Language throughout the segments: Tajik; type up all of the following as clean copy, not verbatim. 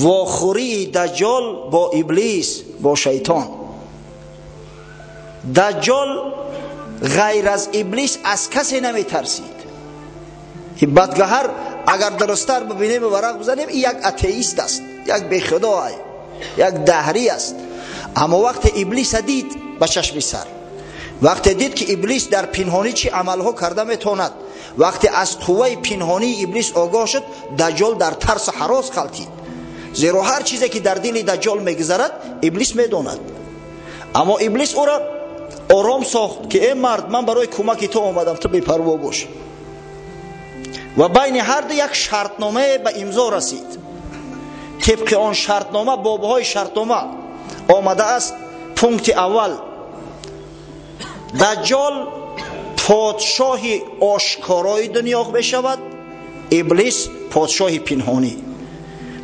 Вохӯрии Даҷҷол бо Иблис, бо Шайтон. Даҷҷол ғайр аз Иблис аз касе наметарсид. Бадгаҳар агар дурусттар бибинем ва варақ бизанем, ин як атеист аст, як бехудо, як даҳрӣ аст. Аммо вақте Иблиса дид ба чашми сар, вақте дид ки Иблис дар пинҳонӣ чӣ амалҳо карда метавонад, вақте аз қувваи пинҳонии Иблис огоҳ шуд, Даҷҷол дар тарсу ҳарос ғалтид. Зеро ҳар чизе ки дар дили Даҷҷол мегузарад, Иблис медонад. Аммо Иблис ӯро ором сохт ки э мард, ман барои кӯмаки ту омадам, ту бепарво бош. Ва байни ҳар ду як шартномае ба имзо расид. Тибқи он шартнома, бобҳои шартнома омадааст. Пункти аввал: Даҷҷол подшоҳи ошкорои дунё мешавад, Иблис подшоҳи пинҳонӣ.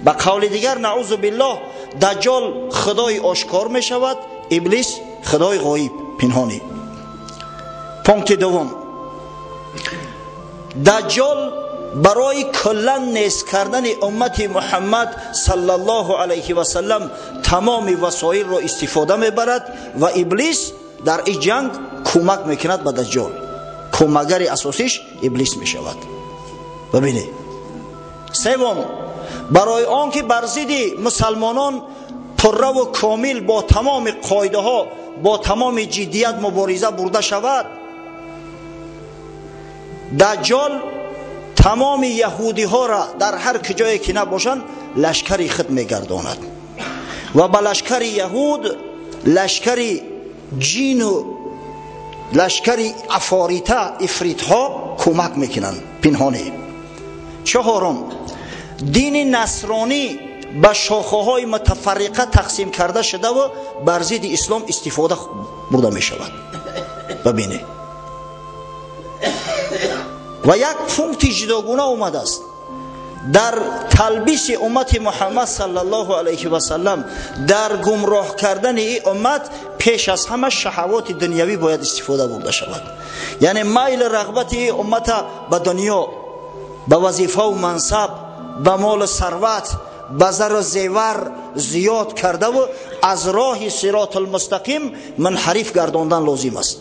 Ба қавли дигар, наъузу биллоҳ, Даҷҷол худои ошкор мешавад, Иблис худои ғоиб, пинҳонӣ. Пункти дуввум: Даҷҷол барои куллан нест кардани уммати Муҳаммад саллаллоҳу алайҳи васаллам тамоми васоилро истифода мебарад ва Иблис дар ин ҷанг кӯмак мекунад ба Даҷҷол. Кӯмакгари асосиш Иблис мешавад. Бибинед. Севум: барои он ки бар зидди мусалмонон пурраву комил бо тамоми қоидаҳо, бо тамоми ҷиддият мубориза бурда шавад, Даҷҷол тамоми яҳудиҳоро дар ҳар куҷое ки набошанд лашкари худ мегардонад ва ба лашкари яҳуд лашкари ҷину лашкари афорита, ифритҳо кӯмак мекунанд пинҳонӣ. Чаҳорум: дини насронӣ ба шохаҳои мутафарриқа тақсим карда шудаву бар зидди ислом истифода бурда мешавад. Бибинед. Ва як пункти ҷудогуна омадааст дар талбиси уммати Муҳаммад саллаллоҳу алайҳи васаллам, дар гумроҳ кардани ин уммат пеш аз ҳама шаҳавоти дунявӣ бояд истифода бурда шавад. Яъне майлу рағбати ин уммата ба дунё, ба вазифаву мансаб, ба молу сарват, ба зару зевар зиёд кардаву аз роҳи сиротулмустақим мунҳариф гардондан лозим аст.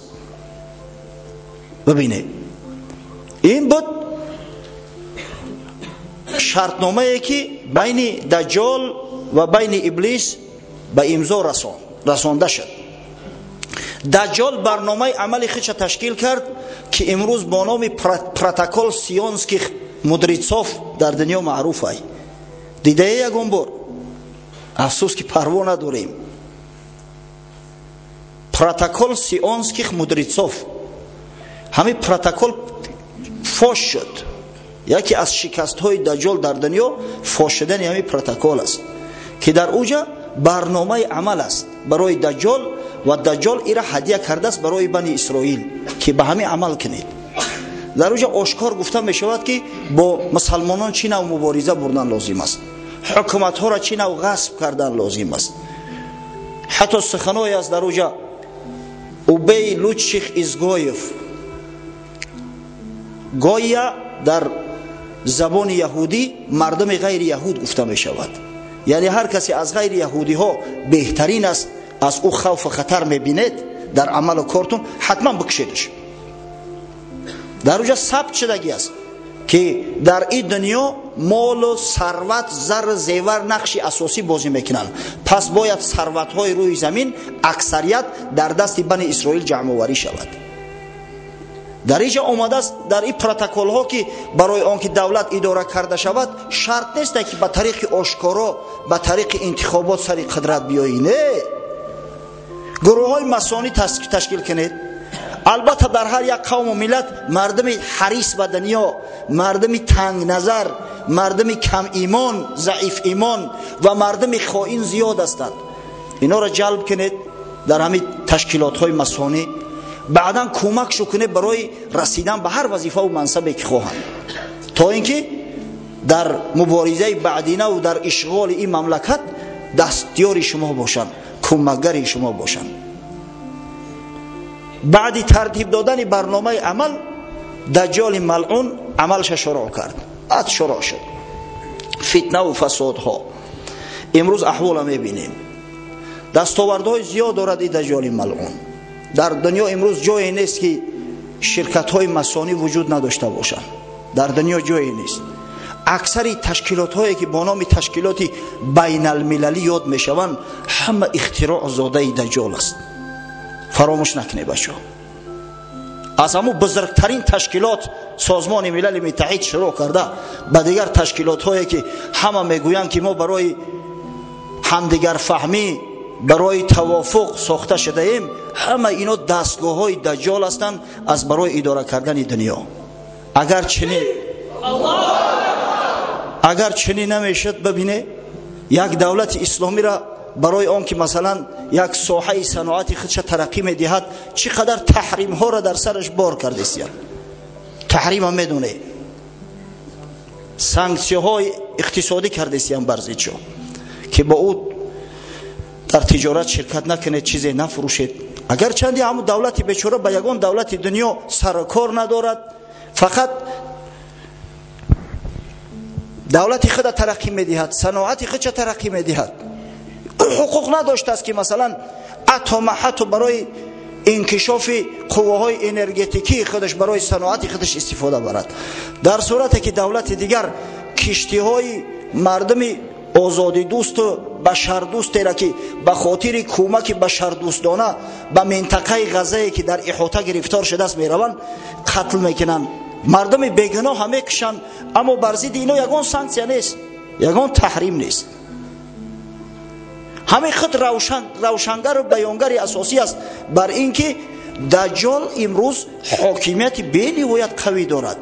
Бибинед, ин буд шартномае ки байни Даҷҷол ва байни Иблис ба имзо расонда шуд. Даҷҷол барномаи амали худша ташкил кард ки имрӯз бо номи протокол сионских мудрецов дар дунё маъруф ай. Дидае ягон бор? Афсӯс ки парво надорем. Протокол сионских мудрецов. Ҳамин протокол фош шуд. Яке аз шикастҳои Даҷҷол дар дунё фош шудани ҳамин протокол аст ки дар уҷа барномаи амал аст барои Даҷҷол ва Даҷҷол ира ҳадия кардааст барои Бани Исроил ки ба ҳамин амал кунед. Дар уҷа ошкор гуфта мешавад ки бо мусалмонон чӣ нав мубориза бурдан лозим аст, ҳукуматҳоро чӣ нав ғасб кардан лозим аст. Ҳатто суханое аст дар уҷа: убей лучших изгоев. Гӯя дар забони яҳудӣ мардуми ғайри яҳуд гуфта мешавад. Яъне ҳар касе аз ғайри яҳудиҳо беҳтарин аст, аз ӯ хавфу хатар мебинед дар амалу кортун, ҳатман бикушедаш. Дар уҷа сабт шудагӣ аст ки дар ин дунё молу сарват, зару зевар нақши асосӣ бозӣ мекунанд. Пас бояд сарватҳои рӯи замин аксарият дар дасти Бани Исроил ҷамъоварӣ шавад. Дар инҷа омадааст дар ин протоколҳо ки барои он ки давлат идора карда шавад, шарт нест ки ба тариқи ошкоро, ба тариқи интихобот сари қудрат биёӣ. Не, гурӯҳҳои масонӣ ташкил кунед. Албатта дар ҳар як қавму миллат мардуми ҳарис ба дунё, мардуми тангназар, мардуми камимон, заиф имон ва мардуми хоин зиёд ҳастанд. Инҳоро ҷалб кунед дар ҳамин ташкилотҳои масонӣ, баъдан кӯмакшу кунед барои расидан ба ҳар вазифаву мансабе ки хоҳанд, то ин ки дар муборизаи баъдинаву дар ишғоли ин мамлакат дастёри шумо бошанд, кӯмакгари шумо бошанд. Баъди тартиб додани барномаи амал, Даҷҷоли малъун амалша шурӯъ кард. Баъд шурӯъ шуд фитнаву фасодҳо. Имрӯз аҳвола мебинем. Дастовардҳои зиёд дорад ин даҷҷоли малъун. Дар дунё имрӯз ҷое нест ки ширкатҳои масонӣ вуҷуд надошта бошанд. Дар дунё ҷое нест. Аксари ташкилотҳое ки бо номи ташкилоти байналмилалӣ ёд мешаванд, ҳама ихтироъ зодаи даҷҷол аст. Фаромӯш накунед бачаҳо. Аз ҳамун бузургтарин ташкилот Созмони Милали Муттаҳид шурӯъ карда ба дигар ташкилотҳое ки ҳама мегӯянд ки мо барои ҳамдигарфаҳмӣ, барои тавофуқ сохта шудаем, ҳама ино дастгоҳҳои даҷҷол ҳастанд аз барои идора кардани дунё. Агар чунин намешуд, бибине як давлати исломиро барои он ки масалан як соҳаи саноати худша тараққӣ медиҳад, чӣ қадар таҳримҳоро дар сараш бор кардесиянд. Таҳрима медоне, санксияҳои иқтисодӣ кардесиянд бар зидшо, ки бо ӯ дар тиҷорат ширкат накунед, чизе нафурӯшед. Агарчанди ҳамун давлати бечора ба ягон давлати дунё сарукор надорад, фақат давлати худа тараққӣ медиҳад, саноати худша тараққӣ медиҳад. Ӯ ҳуқуқ надоштааст ки масалан атома ҳатто барои инкишофи қувваҳои энергетикии худаш, барои саноати худаш истифода барад. Дар сурате ки давлати дигар киштиҳои мардуми озодидӯсту башардӯстеро ки ба хотири кӯмаки башардӯстона ба минтақаи Ғаззае ки дар иҳота гирифтор шудааст мераванд, қатл мекунанд. Мардуми бегуноҳ мекушанд, аммо бар зидди ино ягон санксия нест, ягон таҳрим нест. Ҳамин худ равшангару баёнгари асосӣ аст бар ин ки даҷҷол имрӯз ҳокимияти бениҳоят қавӣ дорад.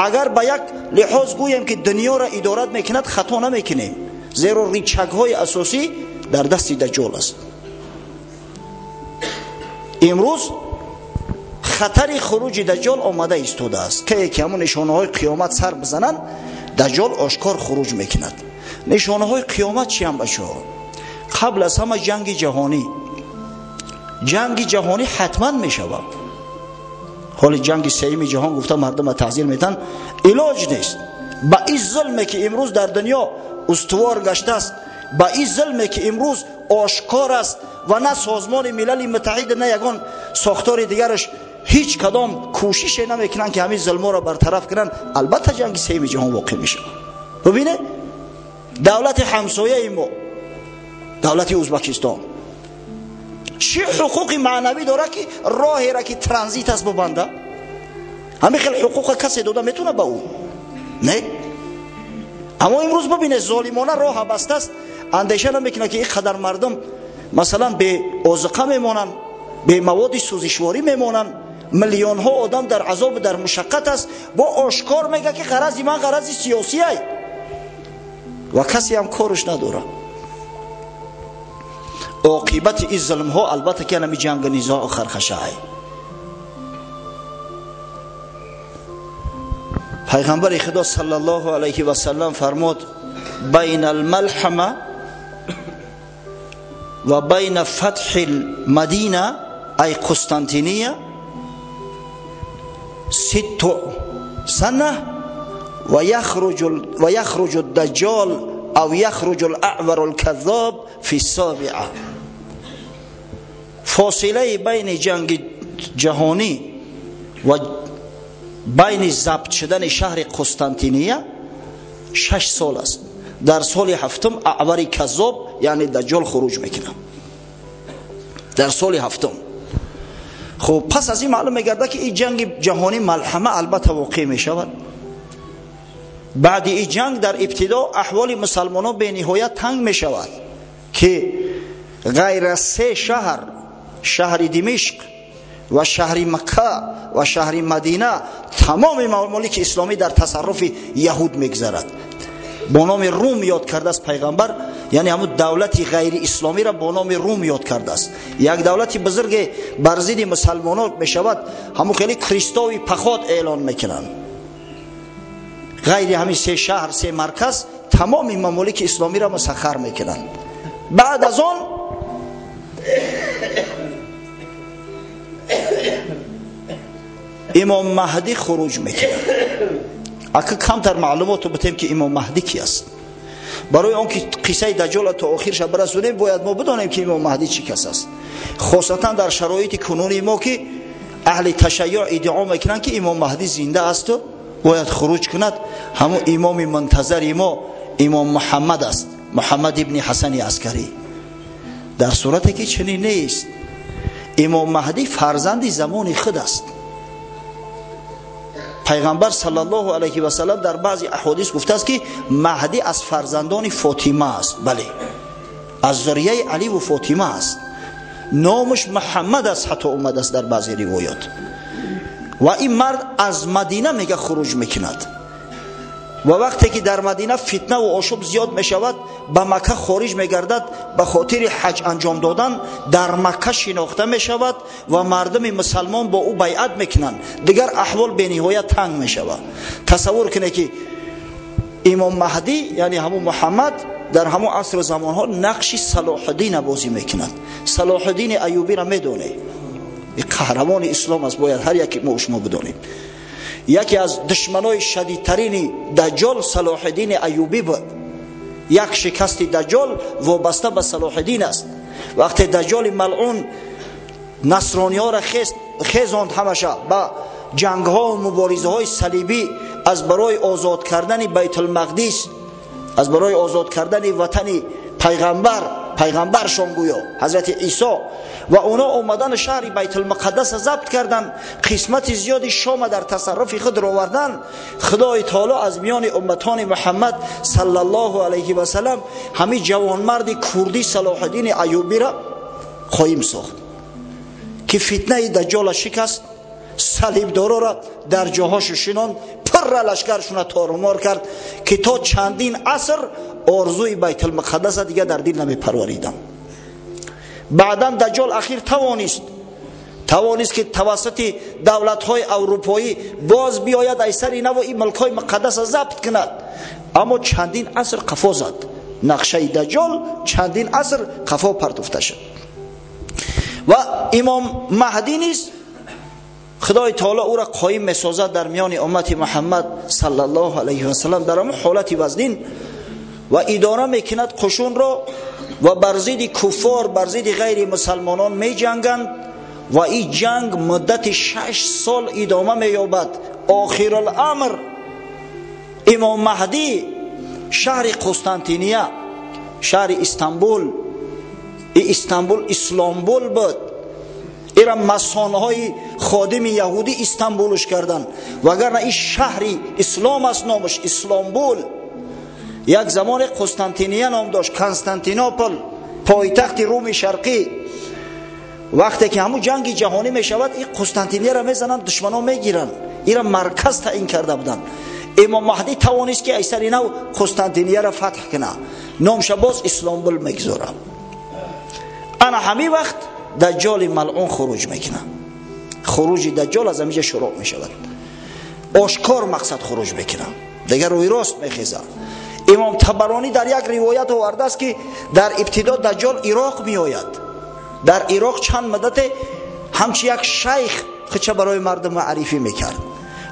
Агар ба як лиҳоз гӯем ки дунёро идорат мекунад, хато намекунем, зеро ричагҳои асосӣ дар дасти даҷҷол аст. Имрӯз хатари хуруҷи даҷҷол омада истодааст. Кае ки ҳамон нишонаҳои қиёмат сар бизананд, даҷҷол ошкор хуруҷ мекунад. Нишонаҳои қиёмат чиям бачаҳо? Қабл аз ҳама ҷанги ҷаҳонӣ. Ҷанги ҷаҳонӣ ҳатман мешавад. ҳоли ҷанги сеюми ҷаҳон гуфта мардума таҳзир метан, илоҷ нест. Ба ин зулме ки имрӯз дар дунё устувор гаштааст, ба ин зулме ки имрӯз ошкор аст ва на Созмони Милали Муттаҳид, на ягон сохтори дигараш ҳеҷ кадом кӯшише намекунанд ки ҳамин зулморо бартараф кунанд, албатта ҷанги сеюми ҷаҳон воқеъ мешавад. Бибинед, давлати ҳамсояи мо, давлати Ӯзбекистон, чӣ ҳуқуқи маънавӣ дорад ки роҳеро ки транзит аст бибанда? Ҳамин хел ҳуқуқа касе дода метавонад ба ӯ? Не. Аммо имрӯз бибинед, золимона роҳа бастааст, андеша намекунад ки ин қадар мардум масалан бе озуқа мемонанд, бе маводи сӯзишворӣ мемонанд, миллионҳо одам дар азобу дар мушаққат аст. Бо ошкор мегӯяд ки ғарази ман ғарази сиёсӣ ай, ва касе ҳам корш надорад. Оқибати ин зулмҳо албатта ки ҳами ҷангу низоъу хархашаай. Пайғамбари Худо саллаллоҳу алайҳи васаллам фармуд: байна алмалҳама ва байна фатҳи лмадина ай Қустантиния ситту сана ва яхруҷу даҷҷол ав яхруҷу лаъвару лказзоб фи ссобиа. Фосилаи байни ҷанги ҷаҳонӣ ва байни забт шудани шаҳри Қустантиния 6 сол аст. Дар соли ҳафтум аъвари каззоб, яъне даҷҷол, хуруҷ мекунад. Дар соли ҳафтум. Хуб, пас аз ин маълум мегардад ки ин ҷанги ҷаҳонӣ малҳама албатта воқеъ мешавад. Баъди ин ҷанг дар ибтидо аҳволи мусалмонон бениҳоят танг мешавад ки ғайр аз се шаҳр, шаҳри Димишқ ва шаҳри Макка ва шаҳри Мадина, тамоми мамолики исломӣ дар тасарруфи яҳуд мегузарад. Бо номи Рум ёд кардааст пайғамбар, яъне ҳамун давлати ғайриисломиро бо номи Рум ёд кардааст. Як давлати бузурге бар зидди мусалмонон мешавад, ҳамун хеле кристови паход эълон мекунанд. Ғайри ҳамин се шаҳр, се марказ, тамоми мамолики исломиро мусаххар мекунанд. Баъд аз он имом Маҳдӣ хуруҷ мекунад. Ака камтар маълумотро битем ки имом Маҳдӣ ки аст. Барои он ки қиссаи Даҷҷолро то охирша барасонем, бояд мо бидонем ки имом Маҳдӣ чӣ кас аст, хосатан дар шароити кунунии мо ки аҳли ташайюъ иддао мекунанд ки имом Маҳдӣ зинда асту бояд хуруҷ кунад. Ҳамун имоми мунтазари мо имом Муҳаммад аст, Муҳаммад ибни Ҳасани Аскарӣ. Дар сурате ки чунин нест, имом Маҳдӣ фарзанди замони худ аст. Пайғамбар саллаллоҳу алайҳи васаллам дар баъзе аҳодис гуфтааст ки Маҳдӣ аз фарзандони Фотима аст. Бале, аз зурияи Аливу Фотима аст. Номаш Муҳаммад аст, ҳатто омадааст дар баъзе ривоят. Ва ин мард аз Мадина мега хуруҷ мекунад. Ва вақте ки дар Мадина фитна ва ошӯб зиёд мешавад, ба Макка хориҷ мегардад, ба хотири ҳаҷ анҷом додан дар Макка шинохта мешавад ва мардуми мусалмон бо ӯ байъат мекунанд. Дигар аҳвол бениҳоят танг мешавад. Тасаввур кунед ки имом Маҳдӣ, яъне ҳамун Муҳаммад, дар ҳамон асру замонҳо нақши Салоҳиддина бозӣ мекунад. Салоҳиддини Аюбиро медонед, қаҳрамони ислом аст, бояд ҳар яке мо шумо бидонем. Яке аз душманои шадидтарини Даҷҷол Салоҳиддини Аюбӣ буд. Як шикасти Даҷҷол вобаста ба Салоҳиддин аст. Вақте Даҷҷоли малъун насрониҳоро хезонд ҳамаша ба ҷангҳо ва муборизаҳои салибӣ аз барои озод кардани Байтулмақдис, аз барои озод кардани ватани пайғамбар, пайғамбаршон гӯё ҳазрати Исо, ва оно омадан шаҳри Байтулмуқаддасро забт карданд, қисмати зиёди Шома дар тасарруфи худ ровардан. Худои таоло аз миёни умматони Муҳаммад саллаллоҳу алайҳи васаллам ҳамин ҷавонмарди курдӣ Салоҳиддини Аюбиро қоим сохт ки фитнаи Даҷҷола шикаст, салибдороро дар ҷоҳошу шинонд, пурра лашкаршуна торумор кард ки то чандин аср орзуи Байтулмуқаддаса дига дар дил намепарвариданд. Баъдан Даҷҷол ахир тавонист ки тавассути давлатҳои аврупоӣ боз биёяд ай сари наву ин мулкҳои муқаддаса забт кунад, аммо чандин аср қафо зад. Нақшаи Даҷҷол чандин аср қафо партофта шуд. Ва имом Маҳдӣ низ Худои таоло ӯро қоим месозад дар миёни уммати Муҳаммад саллаллоҳу алайҳи васаллам дар ҳамон ҳолати вазнин ва идора мекунад қушунро ва бар зидди куффор, бар зидди ғайри мусалмонон меҷанганд ва ин ҷанг муддати 6 сол идома меёбад. Охируламр имом Маҳдӣ шаҳри Қустантиния, шаҳри Истанбул, Истанбул Исломбул буд, ира масонҳои ходими яҳудӣ Истанбулш карданд, вагарна ин шаҳри ислом аст, номаш Исломбул. Як замоне Қустантиния ном дошт, Константинопол, пойтахти Руми Шарқӣ. Вақте ки ҳамун ҷанги ҷаҳонӣ мешавад, ин Қустантинияро мезананд, душманон мегиранд, ира марказ таъин карда буданд. Имом Маҳдӣ тавонист ки айсари нав Қустантинияро фатҳ кунад, номша боз Исломбул мегузорад. Ана ҳамин вақт Даҷҷоли малъун хуруҷ мекунад. Хуруҷи Даҷҷол аз ҳаминҷа шурӯъ мешавад. Ошкор мақсад хуруҷ мекунад, дигар рӯи рост мехезад. Имом Табаронӣ дар як ривоят овардааст ки дар ибтидо Даҷҷол Ироқ меояд. Дар Ироқ чанд муддате ҳамчи як шайх худша барои мардум маърифӣ мекард.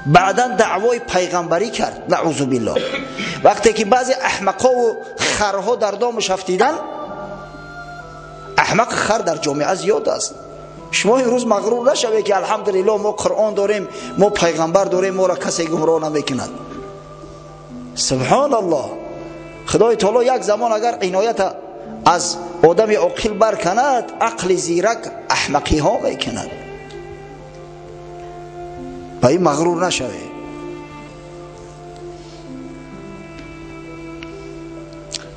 Баъдан даъвои пайғамбарӣ кард, наъузу биллоҳ. Вақте ки баъзе аҳмақову харҳо дар домаш афтиданд, аҳмақ хар дар ҷомеа зиёд аст. Шумо имрӯз мағрур нашавед ки алҳамдулиллоҳ мо Қуръон дорем, мо пайғамбар дорем, моро касе гумроҳ намекунад. Субҳоналлоҳ. Худои таоло як замон агар иноята аз одами оқил барканад, ақли зирак аҳмақиҳо мекунад. Ба ин мағрур нашавед.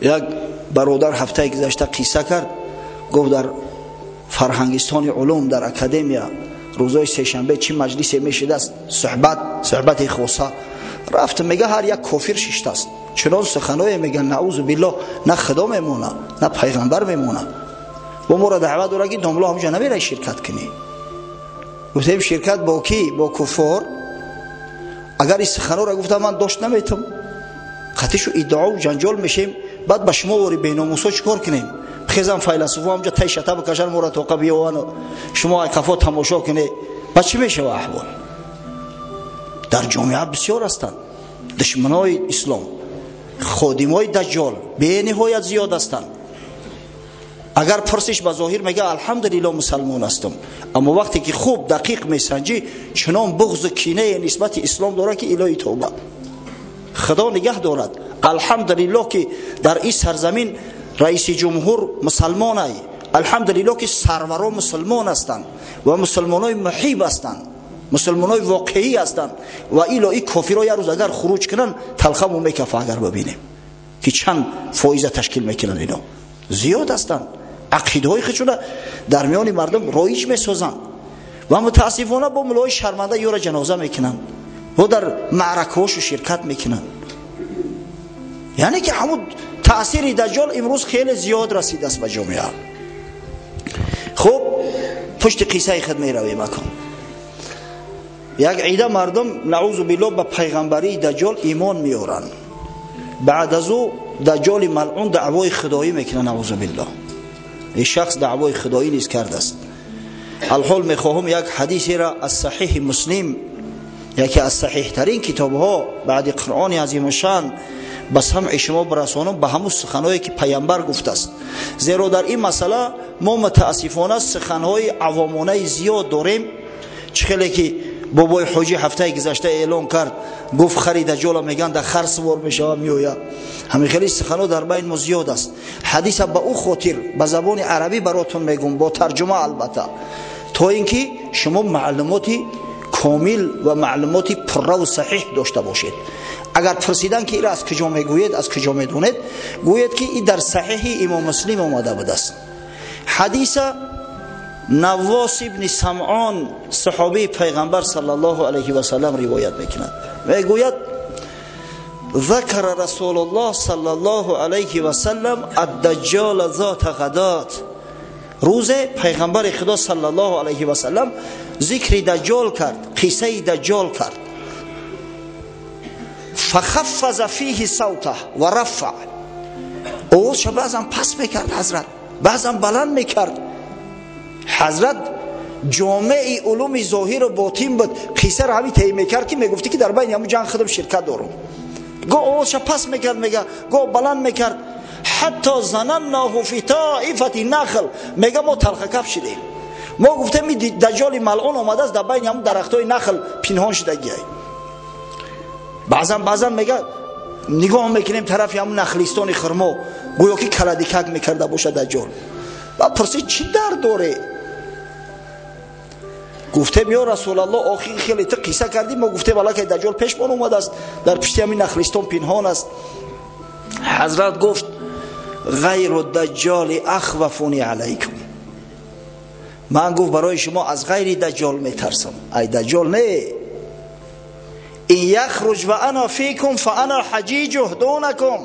Як бародар ҳафтаи гузашта қисса кард, гуфт дар фарҳангистони улум дар академия рӯзои сешанбе чӣ маҷлисе мешидааст, суҳбати хоса. Рафт, мега ҳар як кофир шиштааст, чунон суханое мега, наъузу биллоҳ, на худо мемона, на пайғамбар мемона. Бо моро даъват дора ки домло ҳамҷа намерай ширкат кунӣ. Гуфтем ширкат бо кӣ? Бо куффор? Агар ин суханора гуфта ман дошт наметам, қатишу иддаову ҷанҷол мешем, баъд ба шумо вори беномусо чӣ кор кунем? Хезам файласуфо ҳамҷа тай шата бикашан, моро тоқа биёвану шумо ай қафо тамошо кунед. Ба чӣ мешава аҳвол? Дар ҷомеа бисёр ҳастанд душманои ислом. Ходимои даҷҷол бениҳоят зиёд ҳастанд. Агар пурсиш ба зоҳир мега алҳамдулилло мусалмон ҳастам, аммо вақте ки хуб дақиқ месанҷӣ, чунон буғзу кинае нисбати ислом дорад ки илоҳи тавба, худо нигаҳ дорад. Алҳамдулилло ки дар ин сарзамин раиси ҷумҳур мусалмонай, алҳамдулилло ки сарваро мусалмон ҳастанд ва мусалмонои муҳиб ҳастанд, мусалмонои воқеӣ ҳастанд. Ва ило ин кофиро як рӯз агар хуруҷ кунанд, талхамон мекафа. Агар бибинем ки чанд фоиза ташкил мекунанд, ино зиёд ҳастанд, ақидаҳои худшона дар миёни мардум роиҷ месозанд ва мутаассифона бо мулои шарманда ёро ҷаноза мекунанд ва дар маъракаҳошу ширкат мекунанд. Яъне ки ҳамун таъсири даҷҷол имрӯз хеле зиёд расидааст ба ҷомеа. Хуб, пушти қиссаи худ меравем. Акун як ида мардум наъузу биллоҳ ба пайғамбарии даҷҷол имон меоранд. Баъд аз ӯ даҷҷоли малъун даъвои худоӣ мекунад, наъузу биллоҳ. Ин шахс даъвои худоӣ низ кардааст. Алҳол мехоҳам як ҳадисеро аз саҳиҳи муслим, яке аз саҳиҳтарин китобҳо баъди қуръони азимушшан, ба самъи шумо бирасонам, ба ҳамун суханҳое ки пайғамбар гуфтааст. Зеро дар ин масъала мо мутаассифона суханҳои авомонаи зиёд дорем. Чӣ хеле ки бобои ҳоҷӣ ҳафтаи гузашта эълон кард, гуфт хари даҷҷола мегӯянд дар хар сувор мешавад меояд. Ҳамин хеле суханҳо дар байни мо зиёд аст. Ҳадиса ба ӯ хотир ба забони арабӣ баротон мегӯм, бо тарҷума албатта, то ин ки шумо маълумоти комил ва маълумоти пурраву саҳиҳ дошта бошед. Агар пурсидан ки инро аз куҷо мегӯед, аз куҷо медонед, гӯед ки ин дар саҳиҳи имом муслим омада будааст. Ҳадиса Навос ибни Самъон, саҳобии пайғамбар саллаллоҳу алайҳи васаллам, ривоят мекунад. Мегӯяд: ذكر رسول الله صلى الله عليه وسلم الدجال ذات غدات. روز پیغمبر خدا صلی الله علیه و سلم ذکر دجال کرد، قصه دجال کرد. فخفض فیه صوته و رفع. آوازش بعضا پس میکرد حضرت، بعضا بلند میکرد. حضرت جامع علوم ظاهر و باطن بود. قصه را همین طی میکرد که میگفتی که در بین همون جنگ خودم شرکت دارم. گو آوازش پس میکرد، میگه گو بلند میکرد. حتی ظنناه فی طائفة نخل. میگه ما تلخکف شدیم، ما گفتیم این دجال ملعون آمده است در بین همون درختای نخل پنهان شده گیاه. بعضا میگه نگاه میکنیم طرف همون نخلستان خرما، گویا که کلدیکک میکرده باشه دجال. و پرسید چی در داره؟ گفتیم یا رسول الله آخی خیلی تو قصه کردیم، ما گفتیم والا که دجال پیش ما اومده است، در پشت همین نخلستان پنهان است. حضرت گفت غیر الدجال اخوفونی علیکم. من گفت برای شما از غیر دجال میترسم. ای دجال نه، این یخرج و انا فیکم فانا حجیجه دونکم.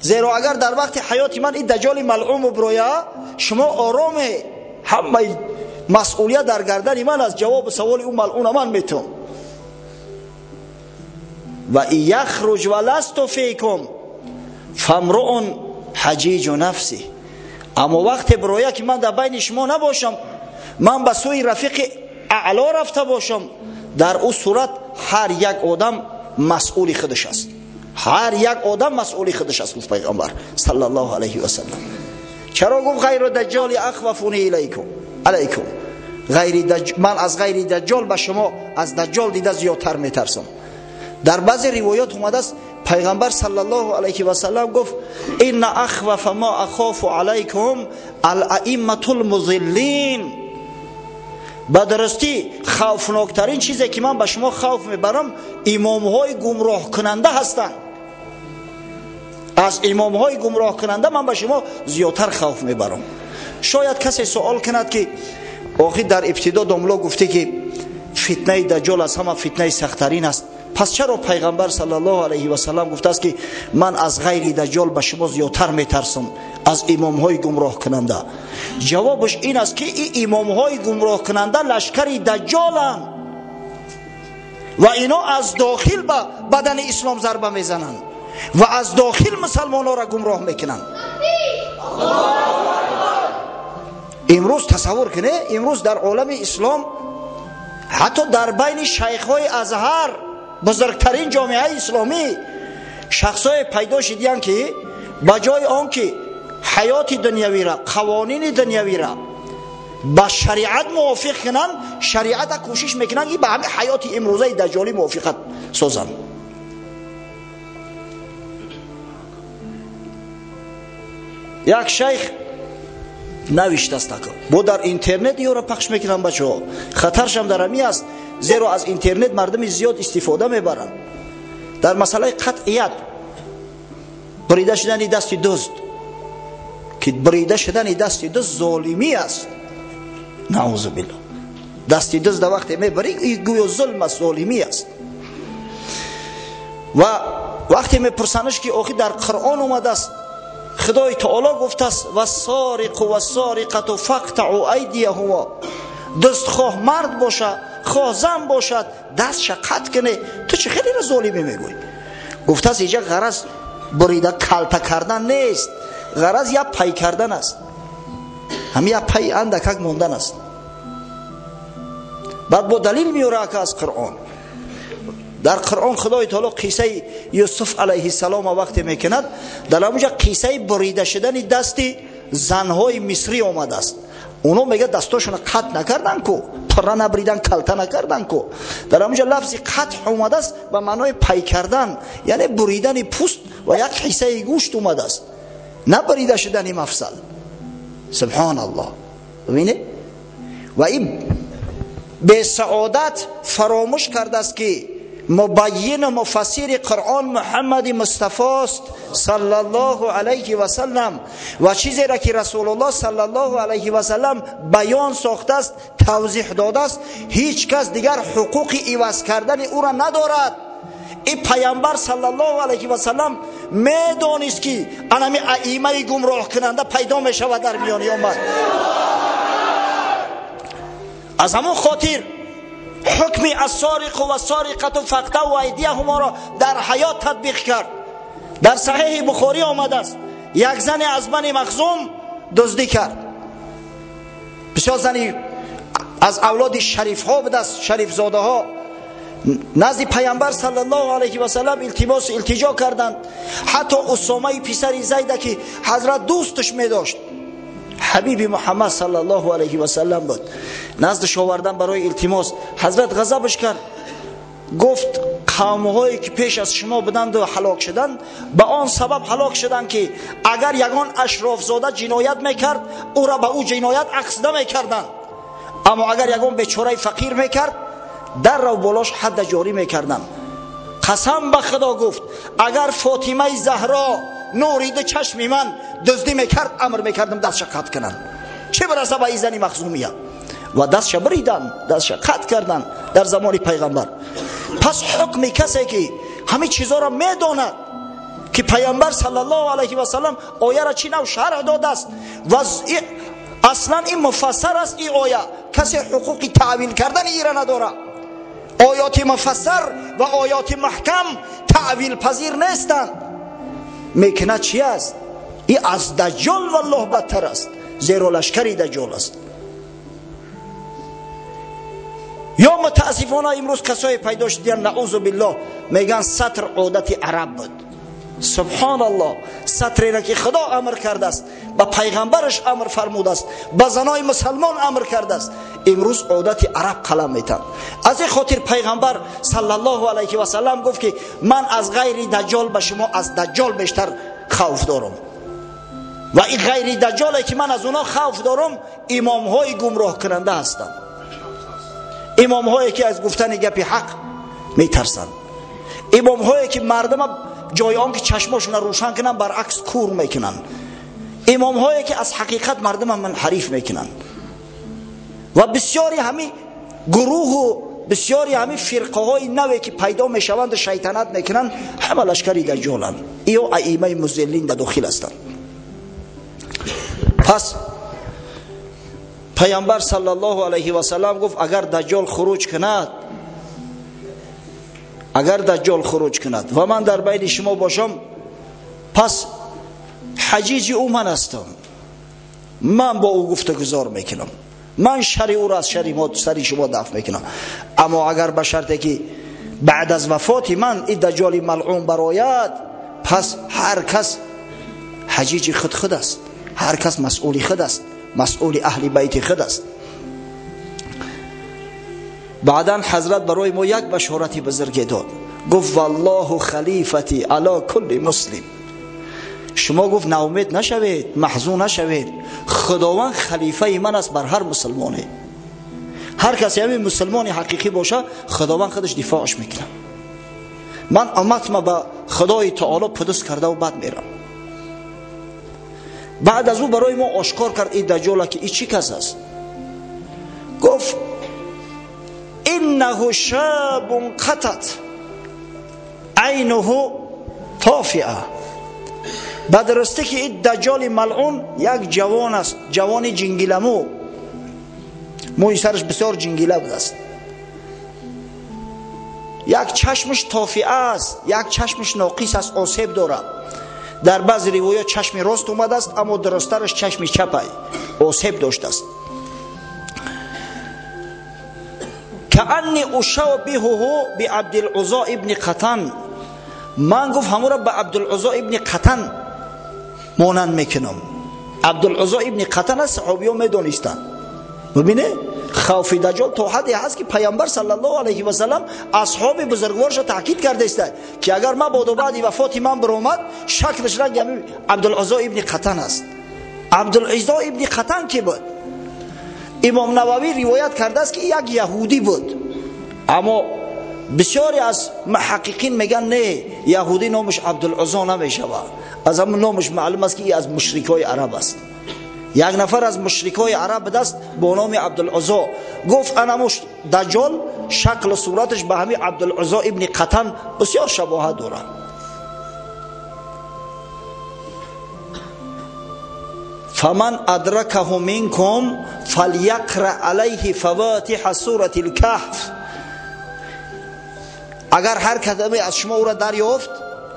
زیرا اگر در وقت حیات من این دجال ملعون برویا، شما آرامه، همه مسئولیت در گردن من از جواب سوال او ملعون من میتونم. و یخرج و لست فیکم فامرؤ حجیج نفسی. اما وقت برویا که من در بین شما نباشم، من به سوی رفیق اعلا رفته باشم، در او صورت هر یک آدم مسئول خودش است. هر یک آدم مسئول خودش است. گفت پیغمبر صلی الله علیه و سلم. چرا گفت غیر دجال اخوفونی الیکم علیکم؟ من از غیر دجال به شما از دجال دیده زیادتر میترسم. در بعضی روایات اومده است پیغمبر صلی الله علیه و سلم گفت ان اخوف ما اخاف علیکم الائمه المضلین. به درستی خوفناکترین چیزی که من به شما خوف میبرم امامهای گمراه کننده هستند. از امامهای گمراه کننده من به شما زیادتر خوف میبرم. شاید کسی سوال کند که آخی در ابتدا داملا گفته که فتنه دجال از همه فتنه سختترین است، پس چرا پیغمبر صلی الله علیه و سلم گفته است که من از غیر دجال به شما زیادتر میترسم از امامهای گمراه کننده؟ جوابش این است که این امامهای گمراه کننده لشکر دجالند و اینا از داخل به بدن اسلام ضربه میزنند و از داخل مسلمان ها را گمراه میکنند. امروز تصور کنه، امروز در عالم اسلام حتی در بین شیخ های ازهر، بزرگترین جامعه اسلامی، Шахсое пайдо шидиянд, ки ба ҷои он ки ҳаёти дунявира, қавонини дунявира ба шариат мувофиқ кунанд, шариата кӯшиш мекунанд, ки ба ҳамин ҳаёти имрӯзаи даҷҷолӣ мувофиқат созанд. Як шайх навиштааст, бо дар интернет ёро пахш мекунанд бачаҳо. Хатаршам дар ҳамин аст, зеро аз интернет мардуми зиёд истифода мебаранд. Дар масъалаи қатъият бурида шудани дасти дузд, ки бурида шудани дасти дузд золимӣ аст. Наузу биллоҳ. Дасти дузд вақте мебарӣ, гӯё зулм аст, золимӣ аст. Ва вақте мепурсанаш, ки охи дар Қуръон омадааст, Худои Таоло гуфтааст: вассориқу вассориқату фақтаъу айдияҳумо. Дузд хоҳ мард бошад, хоҳ зан бошад, дастша қатъ кунед. Ту чӣ хеле золимӣ мегӯӣ? Гуфтааст, инҷа ғараз бурида калта кардан нест, ғараз як пай кардан аст, ҳамин як пай андакак мондан аст. Баъд бо далил меёра ака аз Қуръон. Дар Қуръон Худои Таоло қиссаи Юсуф алайҳиссалом вақте мекунад, дар ҳамонҷа қиссаи бурида шудани дасти занҳои мисрӣ омадааст. Оно мегӯяд, дастошонро қатъ накардан ку, пурра набридан, калта накардан ку. Дар ҳамонҷа лафзи қатъ омадааст ба маънои пай кардан, яъне буридани пӯст ва як ҳиссаи гӯшт омадааст, на бурида шудани мафсал. Субҳоналлоҳ. Бибинед, ва ин бесаодат фаромӯш кардааст, ки мубайин ва муфассири Қуръон Муҳаммади Мустафост саллаллоҳу алайҳи васаллам, ва чизеро ки Расулуллоҳ саллаллоҳу алайҳи васаллам баён сохтааст, тавзеҳ додааст, ҳеҷ кас дигар ҳуқуқи иваз кардани ӯро надорад. Ин пайғамбар саллаллоҳу алайҳи васаллам медонист, ки анами аимаи гумроҳкунанда пайдо мешавад дар миёни уммат. Аз ҳамон хотир ҳукми ассориқу вассориқату фақтаъу айдияҳуморо дар ҳаёт татбиқ кард. Дар Саҳеҳи Бухорӣ омадааст, як зане аз Бани Махзум дуздӣ кард. Бисёр зани аз авлоди шарифҳо будааст, шарифзодаҳо. Назди пайғамбар саллаллоҳу алайҳи васаллам илтимос илтиҷо карданд. Ҳатто Усомаи писари Зайда, ки ҳазрат дӯсташ медошт, ҳабиби Муҳаммад саллаллоҳу алайҳи васаллам буд, наздаш овардан барои илтимос. Ҳазрат ғазабаш кард, гуфт: қавмҳое ки пеш аз шумо буданду ҳалок шуданд, ба он сабаб ҳалок шуданд, ки агар ягон ашрофзода ҷиноят мекард, ӯро ба ӯ ҷиноят акс намекарданд, аммо агар ягон бечораи фақир мекард, даррав болош ҳадда ҷорӣ мекарданд. Қасам ба Худо, гуфт, агар Фотимаи Заҳро нури ду чашми ман дуздӣ мекард, амр мекардам дастша қатъ кунанд. Чӣ бираса ба ин зани махзумия? Ва дастша бириданд, дастша қатъ карданд дар замони пайғамбар. Пас ҳукми касе ки ҳамин чизоро медонад, ки пайғамбар саллаллоҳу алайҳи васаллам ояро чӣ нав шарҳ додааст, ва аслан ин муфассар аст, ин оя касе ҳуқуқи таъвил кардани ира надорад. Оёти муфассар ва оёти маҳкам таъвилпазир нестанд. Мекунад чи аст? Ин аз даҷҷол валлоҳ бадтар аст, зеро лашкари даҷҷол аст. Ё мутаассифона имрӯз касое пайдо шудиянд, наузу биллоҳ, мегӯянд сатр одати араб буд. Субҳоналлоҳ, сатреро ки Худо амр кардааст, ба пайғамбараш амр фармудааст, ба занои мусалмон амр кардааст, имрӯз одати араб қалам метанд. Аз ин хотир пайғамбар саллаллоҳу алайҳи васаллам гуфт, ки ман аз ғайри даҷҷол ба шумо аз даҷҷол бештар хавф дорам. Ва ин ғайри даҷҷоле ки ман аз онҳо хавф дорам, имомҳои гумроҳкунанда ҳастанд, имомҳое ки аз гуфтани гапи ҳақ метарсанд, имомҳое ки мардума ҷои он ки чашмошонро рӯшан кунанд, баръакс кур мекунанд, имомҳое ки аз ҳақиқат мардума манҳариф мекунанд. Ва бисёри ҳамин гурӯҳу бисёри ҳамин фирқаҳои наве ки пайдо мешаванду шайтанат мекунанд, ҳама лашкари даҷҷоланд, ё аимаи музиллин да дохил ҳастанд. Пас пайғамбар саллаллоҳу алайҳи васаллам гуфт: агар даҷҷол хуруҷ кунад, агар даҷҷол хуруҷ кунад ва ман дар байни шумо бошам, пас ҳаҷиҷи ӯ ман ҳастам, ман бо ӯ гуфтагузор мекунам, ман шари ӯро аз шари сари шумо дафъ мекунам. Аммо агар ба шарте ки баъд аз вафоти ман ин даҷҷоли малъун барояд, Пас ҳар кас ҳаҷиҷи худ худ аст, ҳар кас масъули худ аст, масъули аҳли байти худ аст. Баъдан ҳазрат барои мо як башорати бузурге дод. Гуфт валлоҳу халифати ала кулли муслим. Шумо гуфт ноумед нашавед, маҳзун нашавед, Худованд халифаи ман аст бар ҳар мусулмоне. Ҳар касе ҳамин мусулмони ҳақиқӣ боша, Худованд худаш дифоъаш мекунад. Ман умматма ба Худои таоло пудус кардаву бад мерам. Баъд аз ӯ барои мо ошкор кард ин даҷҷола ки ин чӣ кас аст. Гуфт иннаҳу шабун қатат айнуҳу тофиа. Ба дурустӣ ки ин даҷҷоли малъун як ҷавон аст, ҷавони ҷингиламӯ, мӯи сараш бисёр ҷингила будааст, як чашмаш тофиа аст, як чашмаш ноқис аст, осеб дорад. Дар баъзе ривоят чашми рост омадааст, аммо дурусттараш чашми чапай осеб доштааст. Каанни ушаббиҳуҳу биабдилузо ибни қатан. Ман гуфт ҳамуро ба Абдулузо ибни Қатан монанд мекунам. Абдулузо ибни Қатан аст, саҳобиён медонистанд. Бибине, хавфи даҷҷол то ҳадде ҳаст ки пайғамбар саллаллоҳу алайҳи васаллам асҳоби бузургворашро таъкид кардааст ки агар мабодо баъди вафоти ман биромад, шаклаш ранги ҳамин Абдулузо ибни Қатан аст. Абдулузо ибни Қатан ки буд? Имом Нававӣ ривоят кардааст ки як яҳудӣ буд, аммо бисёре аз муҳаққиқин мегӯянд не, яҳудӣ номаш Абдулузо намешавад. Аз ҳамон номаш маълум аст ки аз мушрикҳои араб аст. Як нафар аз мушрикҳои араб будаст бо номи Абдулузо. Гуфт анамуш даҷҷол шаклу сураташ ба ҳамин Абдулузо ибни Қатан бисёр шабоҳат дорад. Фаман адракаҳу минкум фалйақра алайҳи фаватиҳа сурати лкаҳф. Агар ҳар кадоме аз шумо ӯро дарёфт,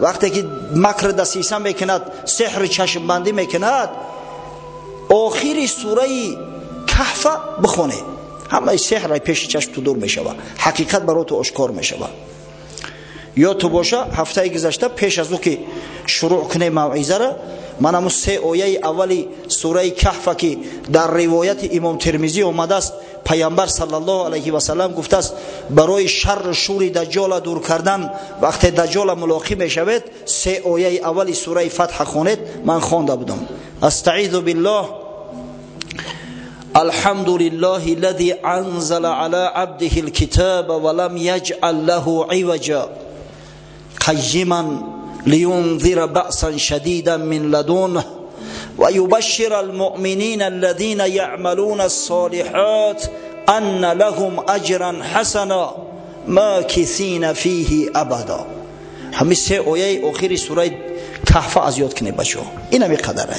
вақте ки макр дасиса мекунад, сеҳри чашмбандӣ мекунад, охири сураи каҳфа бихонед, ҳамаи сеҳр пеши чашм ту дур мешавад, ҳақиқат барои ту ошкор мешавад. Ё ту боша, ҳафтаи гузашта пеш аз ӯ ки шурӯъ кунем мавъизаро, ман ҳамун се ояи аввали сураи каҳфа ки дар ривояти имом Термизӣ омадааст, пайғамбар саллаллоҳу алайҳи васаллам гуфтааст барои шарру шури даҷҷола дур кардан вақте даҷҷола мулоқӣ мешавед, се ояи аввали сураи фатҳа хонед. Ман хонда будам. Астаизу биллоҳ. الحمد لله الذي أنزل على عبده الكتاب ولم يجعل له عوجا قيما لينذر بأسا شديدا من لدنه ويبشر المؤمنين الذين يعملون الصالحات أن لهم أجرا حسنا ماكثين فيه أبدا. همین سه آیه آخری سوره کهف از یاد کنید بچه‌ها. این همی قدره،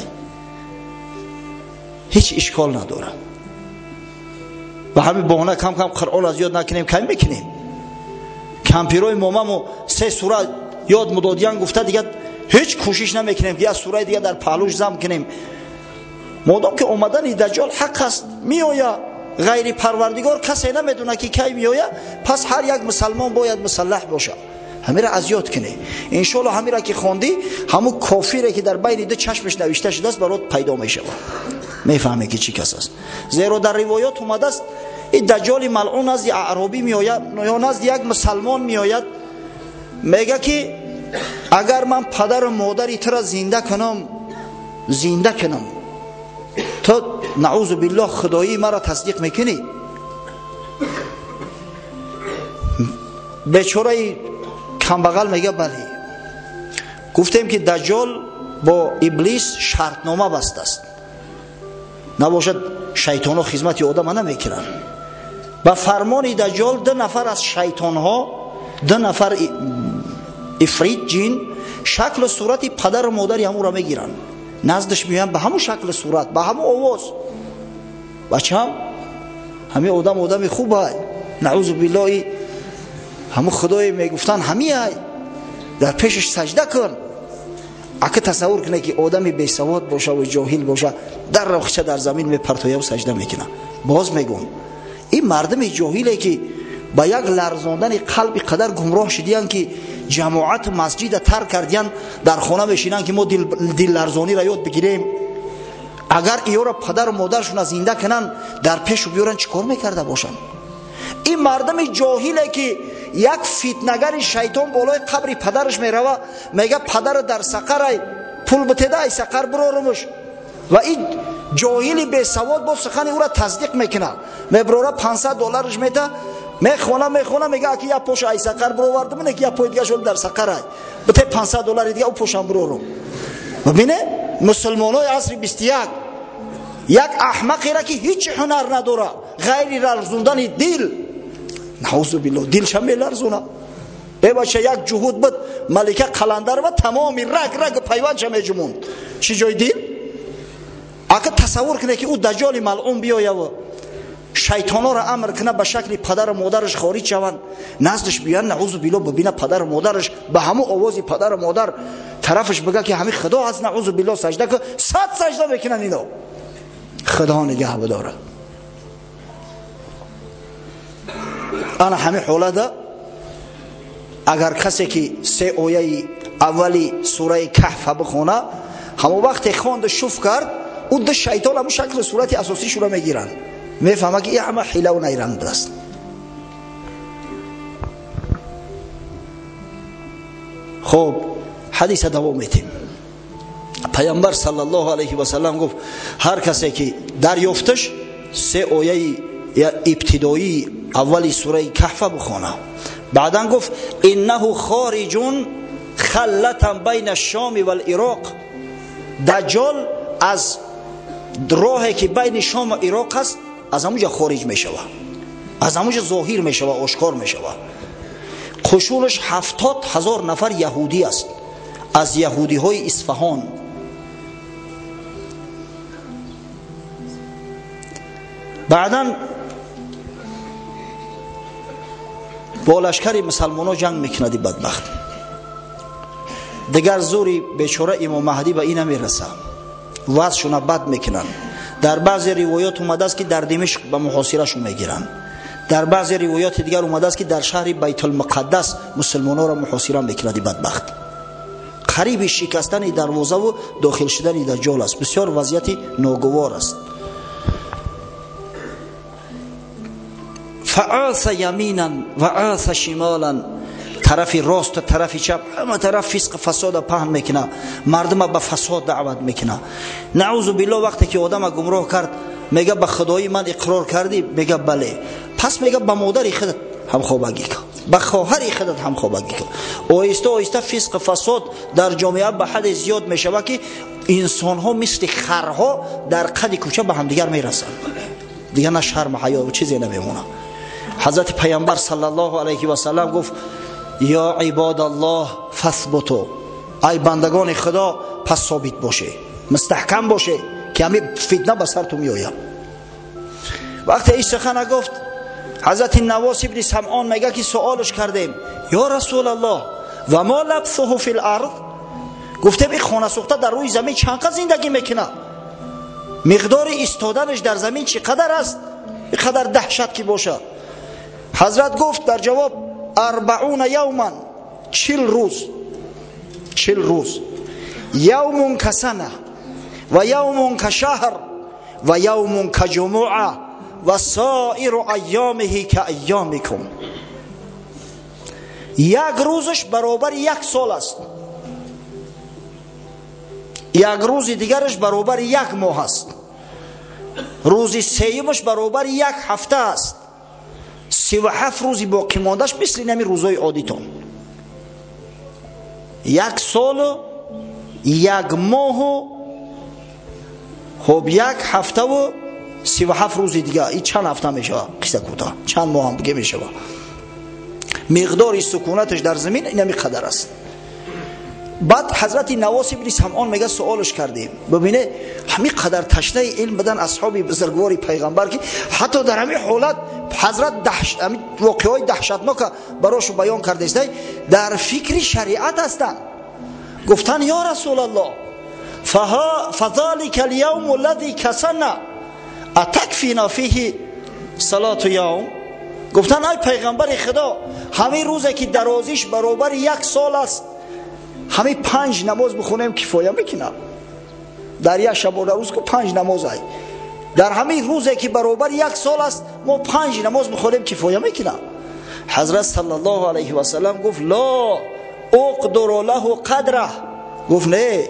هیچ اشکال نداره. و همین بهانه کم کم قرآن از یاد نکنیم، کم میکنیم. کمپیرای مامامو سه سوره یاد مدادیان گفته دیگه هیچ کوشش نمیکنیم که از سوره دیگه در پهلوش زم کنیم. مادام که اومدن دجال حق است، میآید. غیر پروردگار کسی نمیدونه که کی میآید. پس هر یک مسلمان باید مسلح باشه. همین را از یاد کنی. انشالله همین را که خواندی، همون کافیره که در بین دو چشمش نوشته شده است برات پیدا میشه. میفهمه که چی کس است. زیرا در روایات اومده است این دجال ملعون از اعرابی میآید یا نزد یک مسلمان میآید، میگه که اگر من پدر و مادری تو را زنده کنم، زنده کنم، تو نعوذ بالله خدایی مرا تصدیق میکنی؟ بیچاره کمبغل میگه بله. گفتیم که دجال با ابلیس شرطنامه بسته است، نباشد شیطان ها خدمت آدم نمیکنن. با فرمان دجال دو نفر از شیطان ها، دو نفر افریت جین، شکل و صورت پدر و مادری همون را میگیرن، نزدش میان به همون شکل و صورت، به همون آواز. بچم همین آدم آدم خوبه، نعوذ بالله، همون خدای میگفتن همیه، در پیشش سجده کن. اگه تصور کنه که آدمی بی سواد باشه و جاهل باشه، در رخچه در زمین میپرتویه و سجده میکنه. باز میگم این مردم جاهله که Ба як ларзондани қалби қадар гумроҳ шудиянд, ки ҷамоат масҷида тарк кардиянд, дар хона мешинанд, ки мо дилларзониро ёд бигирем. Агар иёро падару модаршона зинда кунанд, дар пешу биёранд, чӣ кор мекарда бошанд? Ин мардами ҷоҳиле, ки як фитнагари шайтон болои қабри падараш мерава, мега падара дар сақарай пул битеда, ай сақар бирорумуш. Ва ин ҷоҳили бесавод бо сухани ӯра тасдиқ мекунад. Мебирора $500 мета, мехона, мехона, мега аки як поша ай сақар бировардум, не ки як пои дига шол дар сақарай. Бите $500 дига ӯ пошам бирорум. Бибине, мусулмонои асри 21 як аҳмақеро, ки ҳеҷ ҳунар надора ғайри ларзондани дил, наузу биллоҳ, дилша меларзона. Бебача, як ҷуҳуд буд, Малика Қаландарова тамоми раг раг пайвандша меҷумонд. Чӣ ҷои дил? Ака тасаввур кунед, ки ӯ даҷҷоли малъун биёяву шайтонҳоро амр кунад ба шакли падару модараш хориҷ шаванд, наздаш биёянд, наузу биллоҳ, бибина падару модараш, ба ҳамун овози падару модар тарафаш бига, ки ҳамин худо ҳаст, наузу биллоҳ, сажда кун, 100 сажда мекунанд ино. Худо нигаҳ бидорад. Ана ҳамин ҳолада агар касе ки се ояи аввали сураи Каҳфа бихона, ҳамон вақте хонду шуф кард, ӯ ду шайтон ҳамун шаклу сурати асосишуро мегиранд, мефаҳмад, ки ин ҳама ҳилаву найранг будааст. Хоб, ҳадиса давом метем. Пайғамбар саллаллоҳу алайҳи васаллам гуфт: ҳар касе ки дарёфташ се ояи ибтидоии аввали сураи Каҳфа бихона. Баъдан гуфт: иннаҳу хориҷун халлатан байна шоми вал-Ироқ. Даҷҷол аз роҳе ки байни Шом ва Ироқ аст, аз ҳамуҷа хориҷ мешавад, аз ҳамуҷа зоҳир мешавад, ошкор мешавад. Қушунаш 70,000 нафар яҳудӣ аст, аз яҳудиҳои Исфаҳон. Баъдан бо лашкари мусалмонҳо ҷанг мекунади бадбахт. Дигар зури бечора Имом Маҳдӣ ба ин намераса, вазъшуна бад мекунанд. Дар баъзе ривоят омадааст, ки дар Димишқ ба муҳосирашон мегиранд. Дар баъзе ривояти дигар омадааст, ки дар шаҳри Байтулмуқаддас мусулмонҳоро муҳосира мекунади бадбахт. Қариби шикастани дарвозаву дохил шудани даҷҷол аст. Бисёр вазъияти ногувор аст. Фааса яминан ва аса шималан, тарафи рост, тарафи чап, ҳама тараф фисқ фасода паҳн мекуна, мардума ба фасод даъват мекуна. Наузу биллоҳ, вақте ки одама гумроҳ кард, мега ба худои ман иқрор кардӣ? Мега бале. Пас мега ба модари худат ҳамхобагӣ кун, ба хоҳари худат ҳамхобагӣ кун. Оҳиста оҳиста фисқ фасод дар ҷомеа ба ҳадде зиёд мешавад, ки инсонҳо мисли харҳо дар қади кӯча ба ҳамдигар мерасанд. Дигар на шарму ҳаё чизе намемонад. Ҳазрати Пайғамбар саллаллоҳу алайҳи васаллам гуфт: ё ибодаллоҳ фасбуту, ай бандагони Худо, пас собит боше, мустаҳкам боше, ки ҳамин фитна ба сарту меояд. Вақте ин сухана гуфт, ҳазрати Навос ибни Самъон мега, ки суолш кардем: ё Расулаллоҳ, ва мо лабсуҳу фил арз? Гуфтем ин хонасӯхта дар рӯи замин чанд қад зиндагӣ мекунад? Миқдори истоданаш дар замин чӣ қадар аст? Ин қадар даҳшат ки бошад. Ҳазрат гуфт дар ҷавоб: 40 явман, 40 рӯз, 40 рӯз. Явмун касана ва явмун кашаҳр ва явмун каҷумуа ва соиру айёмиҳи ка айёмикум. Як рӯзаш баробари як сол аст, як рӯзи дигараш баробари як моҳ аст, рӯзи сеюмаш баробари як ҳафта аст, 37 рӯзи боқӣ мондаш мисли нами рӯзҳои оддитон. Як солу як моҳу хоб як ҳафтаву 37 рӯзи дига. И чанд ҳафта мешавад? Қисса кӯтоҳ, чанд моҳ ҳам дига мешавад. Миқдори сукунаташ дар замин инами қадар аст. Баъд ҳазрати Навос ибни Самъон мега суолш кардем: бибине, ҳамин қадар ташнаи илм будан асҳоби бузургвори пайғамбар, ки ҳатто дар ҳамин ҳолат ҳазрат ҳамин воқеаҳои даҳшатнока барошу баён кардааст, дар фикри шариат ҳастанд. Гуфтанд: ё Расулаллоҳ, фазалика алявму аллази касана атакфина фиҳи салату явм? Гуфтан ай пайғамбари Худо, ҳамин рӯзе ки дарозиш баробари як сол аст, ҳамин 5 намоз бихонем кифоя мекунад? Дар як шабона рӯз ку 5 намоз ай. Дар ҳамин рӯзе ки баробари як сол аст, мо 5 намоз бихонем кифоя мекунад? Ҳазрат саллаллоҳу алайҳи васаллам гуфт: ла уқдуру лаҳу қадра. Гуфт: не,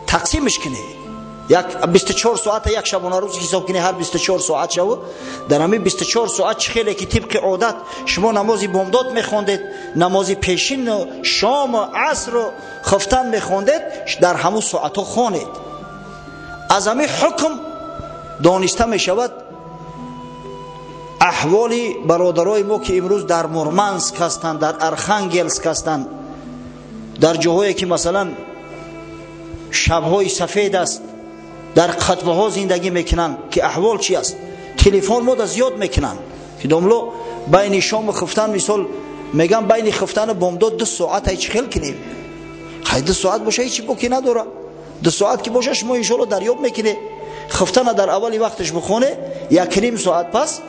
тақсимш кунед. Як 24 соата як шабона рӯз ҳисоб кунед, ҳар 24 соат шаву дар ҳамин 24 соат чӣ хеле ки тибқи одат шумо намози бомдод мехондед, намози пешину шому асру хуфтан мехондед, дар ҳамун соатҳо хонед. Аз ҳамин ҳукм дониста мешавад аҳволи бародарои мо, ки имрӯз дар Мурманск ҳастанд, дар Архангелск ҳастанд, дар ҷоҳое ки масалан шабҳои сафед аст, дар қутбҳо зиндагӣ мекунанд, ки аҳвол чи аст. Телефон мода зиёд мекунанд, ки домло байни шому хуфтан, мисол мегам, байни хуфтану бомдод 2 соат ай чӣ хел кунем? Хай, 2 соат боша ҳечи боки надора. 2 соат ки боша, шумо иншоалло дарёб мекунед. Хуфтана дар аввали вақташ бихоне, 1.5 соат пас,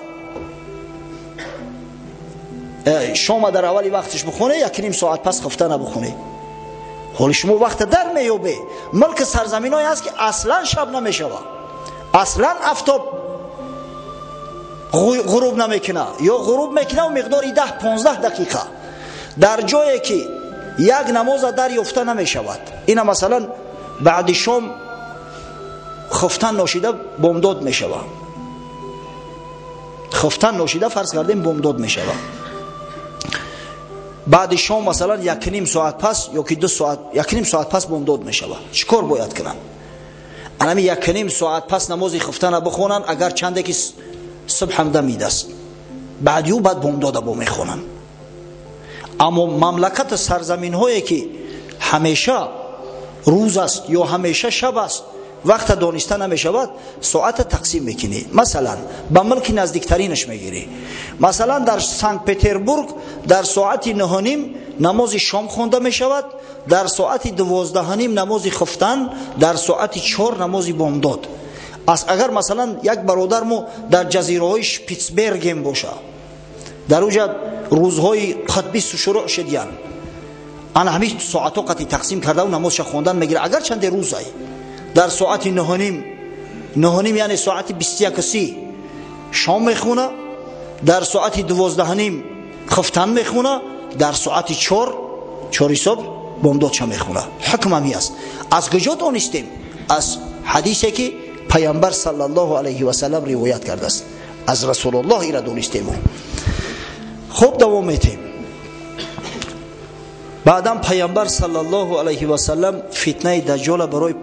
шома дар аввали вақташ бихоне, 1.5 соат пас хуфтана бихоне. Ҳоли шумо вақта дар меёбе. Мулки сарзаминҳое аст, ки аслан шаб намешава, аслан афтоб ғуруб намекуна ё ғуруб мекуна миқдори 10-15 дақиқа. Дар ҷое ки як намоза дар ёфта намешавад, ина масалан баъди шом хуфтан ношида бомдод мешава, хуфтан ношида фарз кардем бомдод мешава, баъди шом масалан 1.5 соат пас ё ки 2 соат, 1.5 соат пас бомдод мешава. Чӣ кор бояд кунанд? Анами 1.5 соат пас намози хуфтана бихонанд, агар чанде ки субҳ ҳам дамидаст, баъди ӯ баъд бомдода бо мехонанд. Аммо мамлакату сарзаминҳое ки ҳамеша рӯз аст ё ҳамеша шаб аст, вақта дониста намешавад, соата тақсим мекунӣ. Масалан, ба мулки наздиктаринаш мегирӣ. Масалан, дар Санкт Петербург дар соати 9:30 намози шом хонда мешавад, дар соати 12:30 намози хуфтан, дар соати 4 намози бомдод. Агар масалан як бародар мо дар ҷазираҳои Шпитсберген боша, дар уҷа рӯзҳои қутбӣ шурӯъ шудиянд, ана ҳамин соатҳо қати тақсим кардаву намозша хондан мегирад, агар чанде рӯзай. Дар соати 9:30, 9:30 яъне соати 21:30 шом мехона, дар соати 12:30 хуфтан мехона, дар соати 4 субҳ бомдодша мехона. Ҳукм ҳамин аст. Аз куҷо донистем? Аз ҳадисе ки пайғамбар саллаллоҳу алайҳи васаллам ривоят кардааст, аз Расулуллоҳ ира донистем. Хуб, давом метем. Баъдан пайғамбар саллаллоҳу алайҳи васаллам фитнаи даҷҷола барои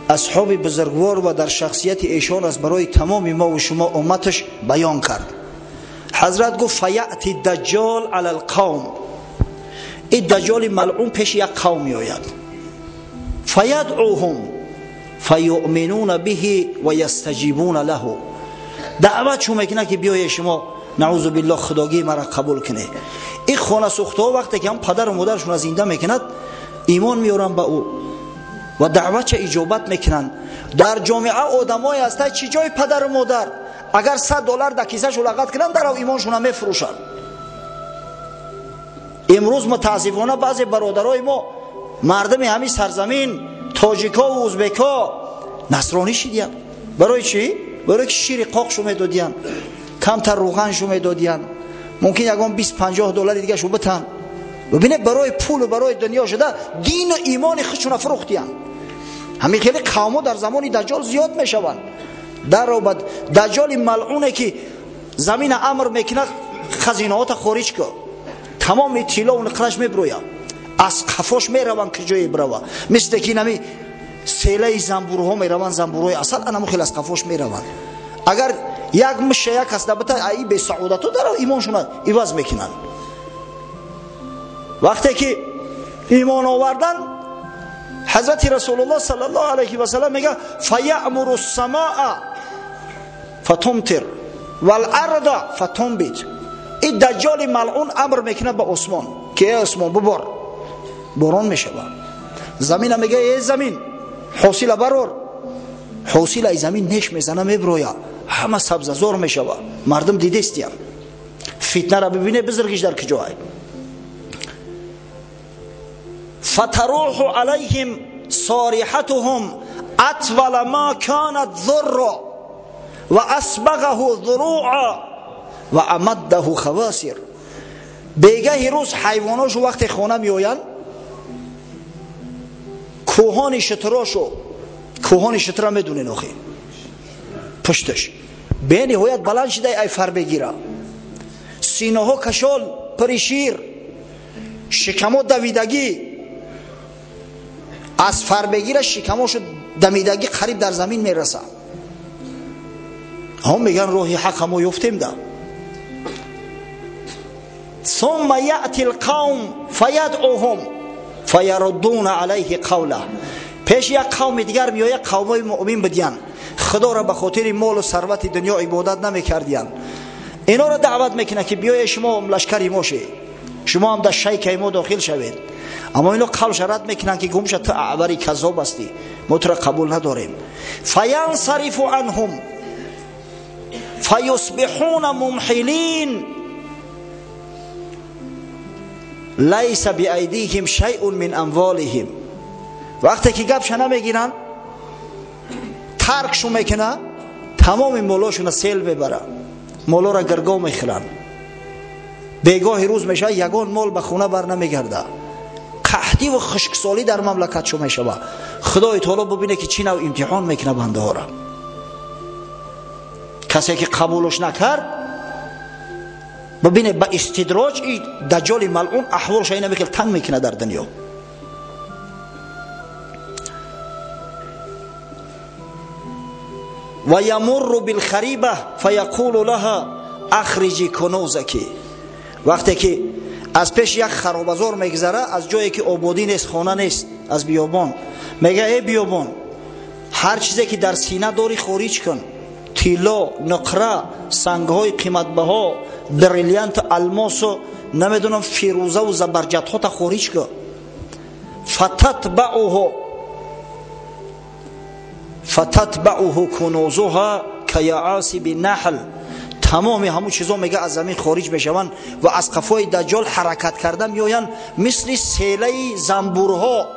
асҳоби бузургвор ва дар шахсияти эшон аст барои тамоми мо ва шумо умматаш баён кард. Ҳазрат гуфт: фаяти даҷҷол ала алқавм. Ин даҷҷоли малъун пеши як қавм меояд. Фаядъуҳум фаюъминуна биҳи ва ястаҷибуна лаҳу. Даъват чун мекунад ки биёе шумо, наъузу биллоҳ, худогии мара қабул кунед. Ин хонасӯхтаҳо вақте ки ҳам падару модарашонро зинда мекунад, имон меоранд ба ӯ ва даъватша иҷобат мекунанд. Дар ҷомеа одамое ҳастанд, чӣ ҷои падару модар, агар $100 дар кисашу лағат кунанд, дарав имоншона мефурӯшанд. Имрӯз мутаассифона баъзе бародарои мо, мардуми ҳамин сарзамин, тоҷико ва узбеко насронӣ шидиянд. Барои чӣ? Барои ки шири қоқшу медодиянд, камтар рӯғаншу медодиянд, мумкин ягон 20-50 доллари дигашу битан. Бибинед, барои пулу барои дунё шуда дину имони худшона фурӯхтиянд. Ҳамин хеле қавмҳо дар замони даҷҷол зиёд мешаванд. Даробад даҷҷоли малъуне ки замина амр мекунад, хазинаҳота хориҷ кун, тамоми тиллову нуқраш мебирояд, аз қафош мераванд ки ҷое бирава, мисле ки инами селаи замбурҳо мераванд, замбурҳои асал анамо хел аз қафош мераванд. Агар як миша як кас набита, аи бесаодату дарав имоншона иваз мекунанд. Вақте ки имон овардан, ҳазрати Расулуллоҳ саллаллоҳу алайҳи васаллам мегӯяд: фаямуру ссамаа фатумтир валарда фатумбит. Ин даҷҷоли малъун амр мекунад ба осмон ки эй осмон, бубор, борон мешавад. Замина мегӯяд: эй замин, ҳосила барор. Ҳосилаи замин неш мезана, мебирояд. ҳама сабзазор мешава. Мардум дидестиям. Фитнара бибине, бузургиш дар куҷоай. Фатаруху алайҳим сорихатуҳум атвала ма канат зурра ва асбағаҳу зуруа ва амаддаҳу хавасир. Бегаҳи рӯз ҳайвоношу вақте хона меоянд, кӯҳони шутрошу, кӯҳони шутра медунен охи, пушташ бениҳоят баланд шидай ай фар бегира, синаҳо кашол пури шир, шикамо давидагӣ, аз фар бегира шикамошу дамидагӣ қариб дар замин мераса. Ҳам меган роҳи ҳақ мо ёфтем да. ثم يأتي القوم فيدعوهم فيردون عليه قوله. Пеш як қавми дигар меояд, қавмои муъмин будиян, худоро ба хотири молу сарвати дунё ибодат намекардиян. Инора даъват мекунад ки биёед шумо лашкари мо шед, шумо ҳам дар шайкаи мо дохил шавед. Аммо ино қавлша рад мекунанд ки гумша, ту аъвари каззоб ҳастӣ, мо туро қабул надорем. فینصرف عنهم فیصبحون ممحلین لیس بأیدیهم شیء من اموالهم. وقتی که گپش نمیگیرن، ترکشو میکنه، تمام مولاشون سیل میبره، مولا را گرگا میخرن. بیگاه روز میشه یگان مال به خونه بر نمیگرده، قحطی و خشکسالی در مملکت شو میشه. خدای تعالی ببینه که چی نوع امتحان میکنه بنده ها را. کسی که قبولش نکرد ببینه با استدراج ای دجال ملعون احوالش اینه میخیل تنگ میکنه در دنیا. و یمر بالخریبه فیقول لها اخرجی کنوزکی. وقتی که از پیش یک خرابزار میگذره، از جایی که آبادی نیست، خانه نیست، از بیابان، میگه ای بیابان، هر چیزی که در سینه داری خارج کن، طلا، نقره، سنگهای قیمتبها، بریلیانت، الماس و نمیدونم فیروزه و زبرجدها تا خارج کن. فتتبعه کنوزها کیعاصب النحل. تمام همون چیزا میگه از زمین خارج میشوند و از قفای دجال حرکت کرده میآیند مثل سیله زنبورها.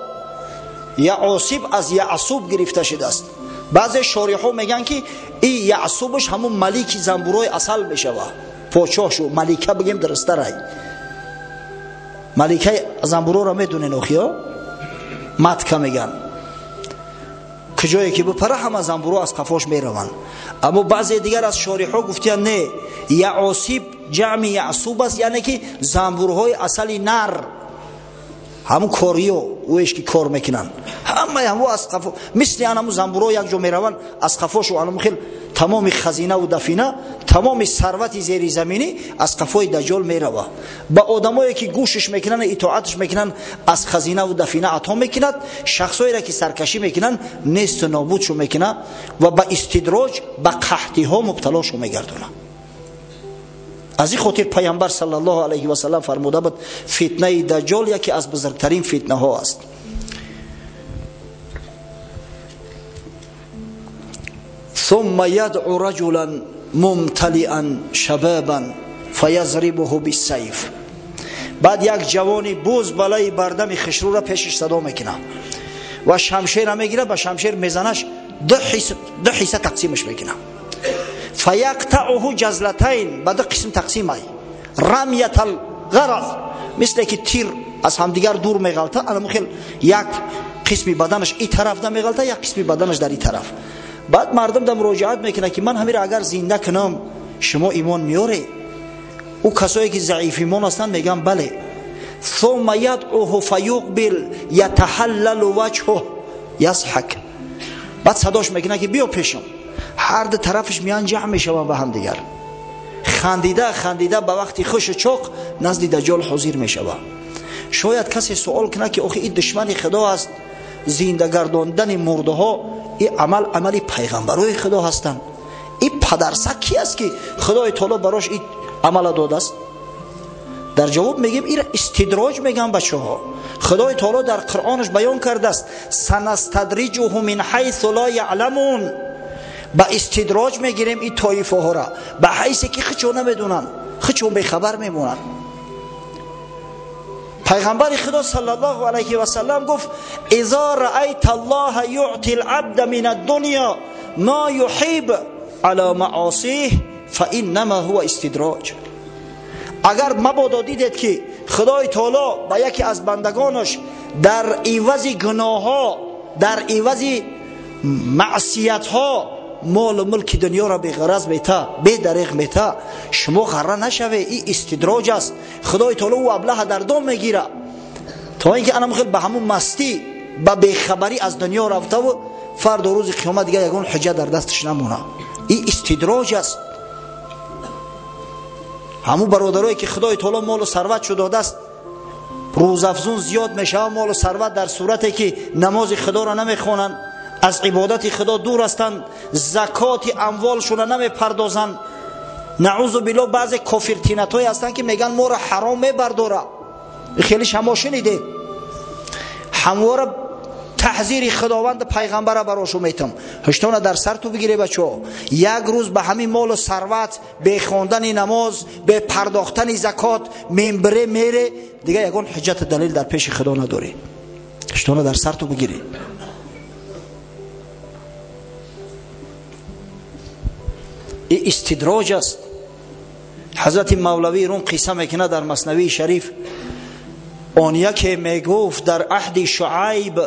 یعاصب از یعصوب گرفته شده است. بعضی شارح‌ها میگن که این یعصوبش همون ملیک زنبورهای عسل میشوه، پاچاهشو ملیکه بگیم درسته رای. ملیکه زنبورها را میدونین اخیا، متکه میگن، کجایی که بپره همه زنبورها از قفاش میروند. اما بعضی دیگر از شارح‌ها گفتن نه، یعاصب جمع یعصوب است، یعنی که زنبورهای عسل نر، همون کاریو اوش که کار میکنن، همه همو از قفا مثل همون زنبورها یک جا میروند از قفاش و همون خیل تمام خزینه و دفینه، تمام ثروت زیر زمینی از قفای دجال میروه. با آدمایی که گوشش میکنن، اطاعتش میکنن، از خزینه و دفینه عطا میکند. شخصایی را که سرکشی میکنن نیست و نابودشو میکنه و با استدراج به قحطی ها مبتلاشو میگردونه. از این خاطر پیامبر صلی الله علیه و سلم فرموده بود فتنه دجال یکی از بزرگترین فتنه ها است. ثم يدعو رجلا ممتلئا شبابا فيضربه بالسيف. بعد یک جوانی بوز بالای بردم خشرو را پیشش صدا میکنه و شمشیر میگیره، با شمشیر میزنش، دو حصه تقسیمش میکنه. فیقطعه جزلتین، به دو قسم تقسیم ای، رمیت الغرض، مثل که تیر از همدیگر دور میغلطه، انا مخیل یک قسمی بدنش این طرف نمیغلطه، یک قسمی بدنش در این طرف. بعد مردم در مراجعت میکنه که من همین اگر زنده کنم شما ایمان میاره؟ او کسایی که ضعیف ایمان هستند میگن بله. ثم یدعوه فیقبل یتحلل وجهه یضحک. بعد صداش میکنه که بیا پیشم. هر دو طرفش میان جمع میشوند به هم دیگر، خندیده خندیده به وقتی خوش و چاق نزد دجال حاضر میشوه. شاید کسی سوال کنه که آخه این دشمن خدا است، زنده گرداندن مرده ها این عمل عملی پیغمبرای خدا هستند، این پدرسگ کی است که خدای تعالی براش این عمل داده است؟ در جواب میگیم این استدراج میگن بچه ها. خدای تعالی در قرآنش بیان کرده است سنستدرجهم من حیث لا یعلمون. Ба истидроҷ мегирем ин тоифаҳоро, ба ҳайсе ки хичо намедонанд, хичо бехабар мемонанд. Пайғамбари Худо саллаллоҳу алайҳи васаллам гуфт: изо раайта аллоҳа юъти алабда мин аддунё ма юҳиб ала маосиҳ фаиннама ҳува истидроҷ. Агар мабодо дидед ки Худои таоло ба яке аз бандагонаш дар ивази гуноҳҳо, дар ивази маъсиятҳо молу мулки дунёро беғараз мета, бедареғ мета, шумо ғарра нашаве, ин истидроҷ аст. Худои таоло ӯ аблаҳа дар дом мегира, то ин ки анам хел ба ҳамун мастӣ, ба бехабарӣ аз дунё рафтаву фардо рӯзи қиёмат дигар ягон ҳуҷҷат дар дасташ намона. Ин истидроҷ аст. Ҳамун бародарое ки Худои таоло молу сарват шо додааст, рӯзафзун зиёд мешавад молу сарват дар сурате ки намози Худоро намехонанд, аз ибодати Худо дур ҳастанд, закоти амволшонро намепардозанд. Наъузу биллоҳ, баъзе кофиртинатҳое ҳастанд ки мегӯянд моро ҳаром мебардора. Хеле шумо шунидед. Ҳамвора таҳзири Худованд пайғамбара барошу метам. Ҳуштона дар сар ту бигире бачаҳо. Як рӯз ба ҳамин молу сарват, бе хондани намоз, бе пардохтани закот мембире мере, дигар ягон ҳуҷҷату далил дар пеши Худо надорӣ. Ҳуштона дар сар ту бигире. Ин истидроҷ аст. Ҳазрати Мавлавии Рум қисса мекунад дар Маснавии Шариф. Он яке мегуфт дар аҳди Шуайб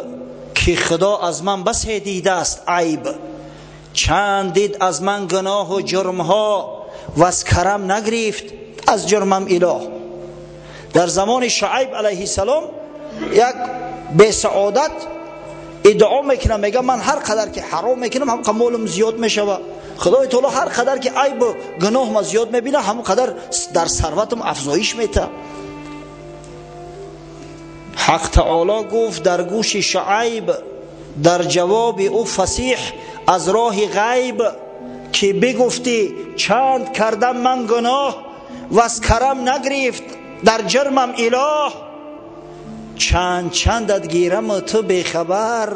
ки Худо аз ман басе дидааст айб, чанд дид аз ман гуноҳу ҷурмҳо, ваз карам нагирифт аз ҷурмам илоҳ. Дар замони Шуайб алайҳиссалом як бесаодат иддао мекунад, мегӯяд ман ҳар қадар ки ҳаром мекунам ҳам молум зиёд мешавад. Худои таоло ҳар қадар ки айбу гуноҳма зиёд мебинад, ҳамон қадар дар сарватам афзоиш метавад. Ҳақ таоло гуфт дар гӯши Шуайб дар ҷавоби ӯ фасиҳ аз роҳи ғайб ки бигуфтӣ чанд кардам ман гуноҳ, ваз карам нагирифт дар ҷурмам илоҳ. Чанд чандат гираму ту бехабар,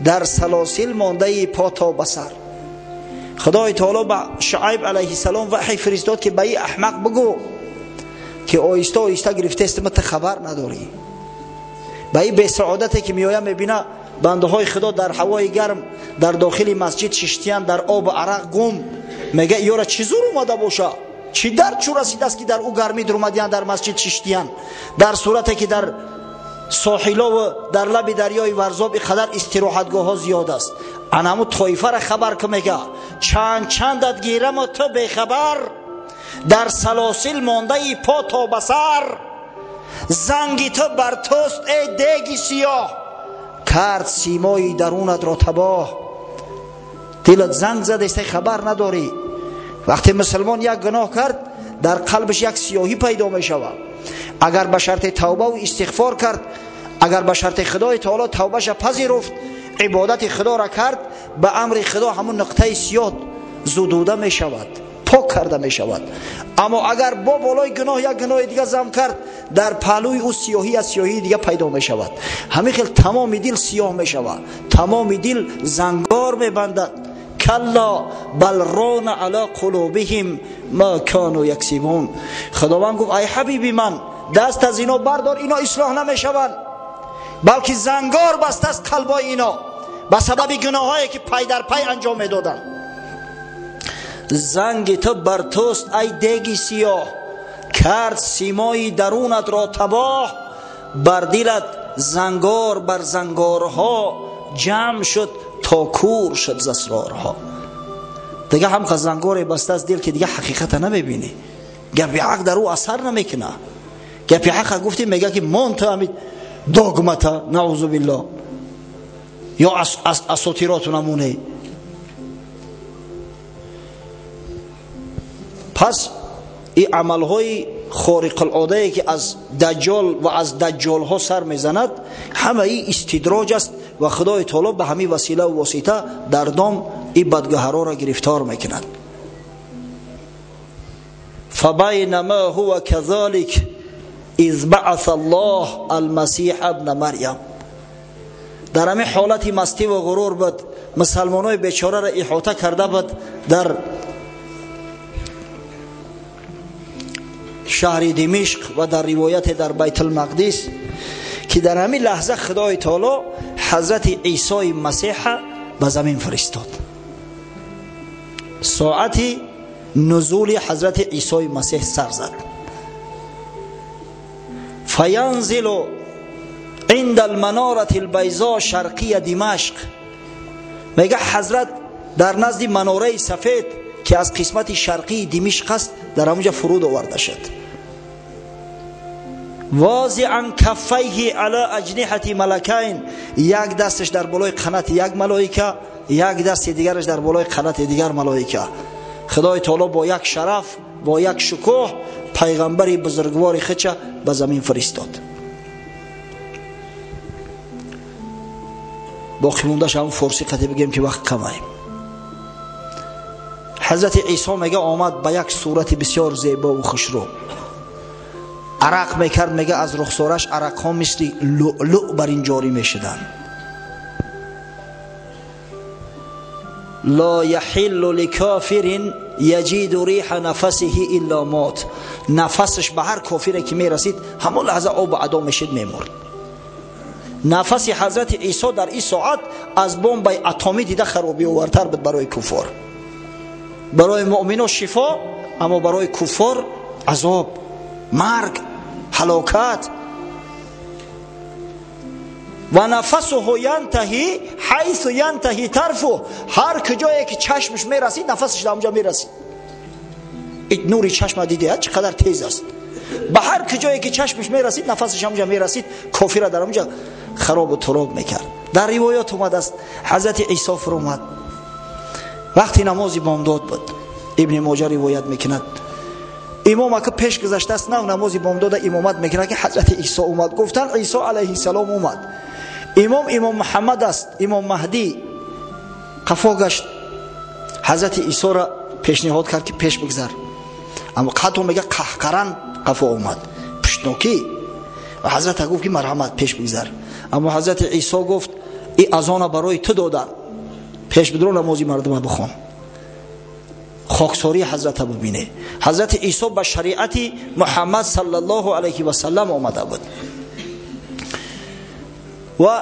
дар салосил мондаи по то ба сар. Худои таоло ба Шуайб алайҳиссалом ваҳй фиристод ки ба ин аҳмақ бигӯ ки оҳиста оҳиста гирифтаистам, ту хабар надорӣ. Ба ин бесаодате ки меояд мебина бандаҳои Худо дар ҳавои гарм дар дохили масҷид шиштиянд, дар обу арақ гум, мегӯяд ёра чӣ зур омада боша, чӣ дард чӯ расидааст ки дар ӯ гармӣ дуромадиянд, дар масҷид шиштиянд, дар сурате ки дар соҳилову дар лаби дарёи Варзоб ин қадар истироҳатгоҳҳо зиёд аст. Анаму тоифара хабар ки мега чанд чандат гираму ту бехабар, дар салосил мондаи по то ба сар. Занги ту бар туст эй деги сиёҳ, кард симои дарунатро табоҳ. Дилат занг задест, хабар надорӣ. Вақте мусулмон як гуноҳ кард, дар қалбаш як сиёҳӣ пайдо мешавад. Агар ба шарти тавбаву истиғфор кард, агар ба шарти Худои таоло тавбаша пазируфт, ибодати Худоро кард, ба амри Худо ҳамун нуқтаи сиёҳ зудуда мешавад, пок карда мешавад. Аммо агар бо болои гуноҳ як гуноҳи дига зам кард, дар паҳлӯи ӯ сиёҳӣ аз сиёҳии дига пайдо мешавад. Ҳамин хел тамоми дил сиёҳ мешавад, тамоми дил зангор мебандад. Калла бал рона ала қулубиҳим ма кану яксибун. Худованд гуфт ай ҳабиби ман, даст аз ино бардор, ино ислоҳ намешаванд, балки зангор бастааст қалбои ино ба сабаби гуноҳҳое ки пай дар пай анҷом медоданд. Занги ту бар туст ай деги сиёҳ, кард симои дарунатро табоҳ. Бар дилат зангор бар зангорҳо ҷамъ шуд то кур шуд з асрорҳо. Дига ҳам зангоре бастааст дил ки дига ҳақиқата намебинӣ, гапи ҳақ дар ӯ асар намекуна. Гапи ҳақа гуфтӣ мега ки мон ту ҳамин догмата, наъузу биллоҳ, ё асотироту намуне. Пас ин амалҳои хориқулодае ки аз даҷҷол ва аз даҷҷолҳо сар мезанад, ҳамаи истидроҷ аст ва Худои таоло ба ҳамин василаву восита дар дом ин бадгӯҳароро гирифтор мекунад. فبینما هو كذلك اذ بعث الله المسیح ابن مریم. در همین حالت مستی و غرور بود мусалмонҳои бечораро иҳота карда буд дар шаҳри Димишқ ва дар ривояте дар Байтулмақдис, ки дар ҳамин лаҳза Худои Таоло ҳазрати Исои Масеҳа ба замин фиристод. Соати нузули ҳазрати Исои Масеҳ сар зад. فینزل عند المنارة البیضاء شرقی دمشق. میگه حضرت در نزد مناره سفید که از قسمت شرقی دمشق است در همونجا فرود آورده شد. واضعا کفیه علی اجنحة ملکین، یک دستش در بالای قنات یک ملائکه، یک دست دیگرش در بالای قنات دیگر ملائکه. خدای تعالی با یک شرف، با یک شکوه پیغمبر بزرگوار خودش به زمین فرستاد. باقی موندهش هم فارسی قطعی بگیم که وقت کمه. حضرت عیسی میگه آمد به یک صورت بسیار زیبا و خوشرو، عرق میکرد، میگه از رخسارش عرق ها مثل لؤلؤ بر این جاری میشدن. لا یحل لکافر یجید ریح نفسه الا مات. نفسش به هر کافری که میرسید همون لحظه آب ادا میشد، میمرد. نفس حضرت عیسی در این ساعت از بمب اتمی دیده خرابی آورتر بود برای کفار. برای مؤمنان شفا، اما برای کفار عذاب، مرگ، هلاکت. و نفسه ینتهی حیث ینتهی طرفه، هر کجایی که چشمش میرسید نفسش در اونجا میرسید. این نوری چشم دیده چقدر تیز است. به هر کجایی که چشمش میرسید نفسش اونجا میرسید، کافر را در اونجا خراب و تراب میکرد. در روایات اومده است حضرت عیسی فرمود وقتی نماز بامداد بود، ابن ماجه روایت میکند، امام که پیش گذشته است نه نماز بامداد امامت میکند که حضرت عیسی اومد. گفتن عیسی علیه السلام اومد. امام محمد است، امام مهدی. قفا گشت، حضرت عیسی را پیشنهاد کرد که پیش بگذر. اما قطع میگه قهقران قفا اومد، پشتنوکی. و حضرت گفت که مرحمت پیش بگذر. اما حضرت عیسی گفت ای اذان برای تو دادن، پیش بدرو نمازی مردم بخوان. خاکساری حضرت ببینه. حضرت عیسی به شریعت محمد صلی الله علیه و سلم آمده بود. و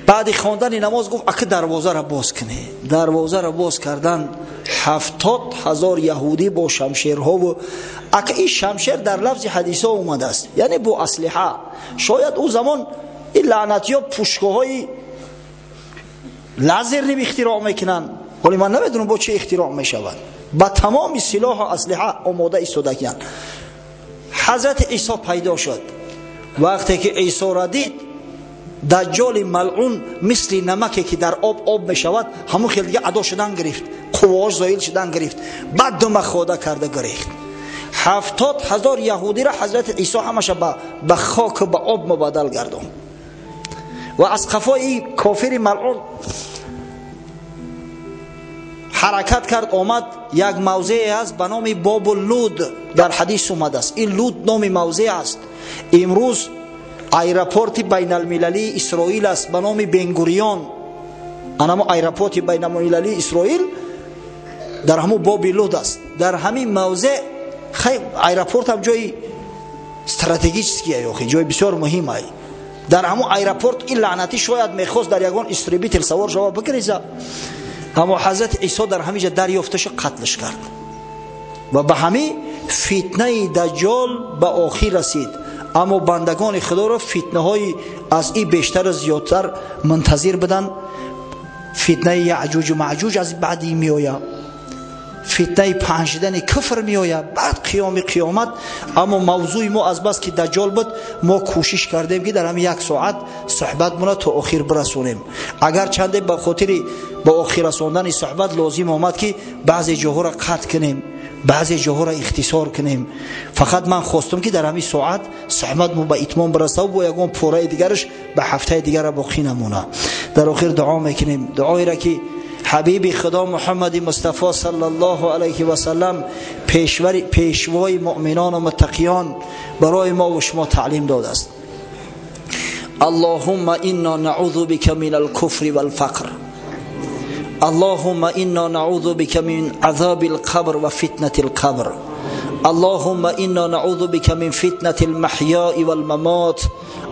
بعد خواندن نماز گفت اکه دروازه را باز کنه. دروازه را باز کردن، 70,000 یهودی با شمشیرها و اکه این شمشیر در لفظ حدیث ها اومده است، یعنی با اسلحه. شاید او زمان این لعنتی ها پوشکه های لازر نمی اختراع میکنن، ولی من نمیدونم با چه اختراع میشود. با تمام سلاح و اسلحه آماده ایستادگیان. حضرت عیسی پیدا شد. وقتی که عیسی را دید، دجال ملعون مثل نمکی که در آب آب میشود، همون خیلی دیگه ادا شدن گرفت، قواش زایل شدن گرفت، بعد دم خدا کرده گرفت. 70,000 یهودی را حضرت عیسی همش به خاک و به آب مبادل گردون. و از قفای کافر ملعون حرکت کرد، آمد یک موضعی هست به نام باب لود، در حدیث اومده است. این لود نام موضع است. امروز aeroport بین المللی اسرائیل است به نام بنگوریون. انما airport بین المللی اسرائیل در همون باب لود است. در همین موضع airport هم جای استراتژیکی است، جای بسیار مهم است. در همون airport این لعنتی شاید میخواست در یگان истребитель سوار شود بگریزه، اما حضرت عیسی در همینجا دریافتش قتلش کرد و به همین فتنه دجال به آخر رسید. اما بندگان خدا را فتنه های از این بیشتر و زیادتر منتظر بدن. فتنه یعجوج و معجوج از بعدی میآید، فتنه پهن شدن کفر میآید، بعد قیام قیامت. اما موضوع ما از بس که دجال بود، ما کوشش کردیم که در همین یک ساعت صحبت مون تا آخر برسونیم. اگر چنده به خاطر با آخر رساندن صحبت لازم آمد که بعضی جاها را قطع کنیم، بعضی جاها را اختصار کنیم. فقط من خواستم که در همین ساعت صحبت مو به اتمام برسه و با یگان پوره دیگرش به هفته دیگر باقی نمونه. در آخر دعا میکنیم، دعایی را که حبیب خدا محمد مصطفی صلی الله علیه و سلم پیشوای مؤمنان و متقیان برای ما و شما تعلیم داده است. اللهم انا نعوذ بك من الكفر والفقر. اللهم إنا نعوذ بك من عذاب القبر وفتنة القبر. اللهم إنا نعوذ بك من فتنة المحياء والممات.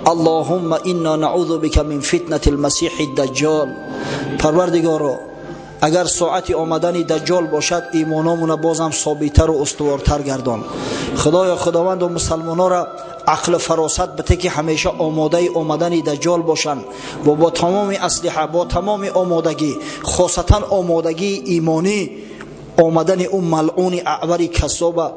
اللهم إنا نعوذ بك من فتنة المسيح الدجال. پروردگارا، اگر ساعت آمدن دجال باشد، ایمانامون بازم ثابت‌تر و استوارتر گردان. خدایا خداوند و مسلمان‌ها را عقل فراست بده که همیشه آماده آمدن دجال باشند و با تمام اسلحه، با تمام آمادگی، خاصتا آمادگی ایمانی، آمدن اون ملعون اعور کذاب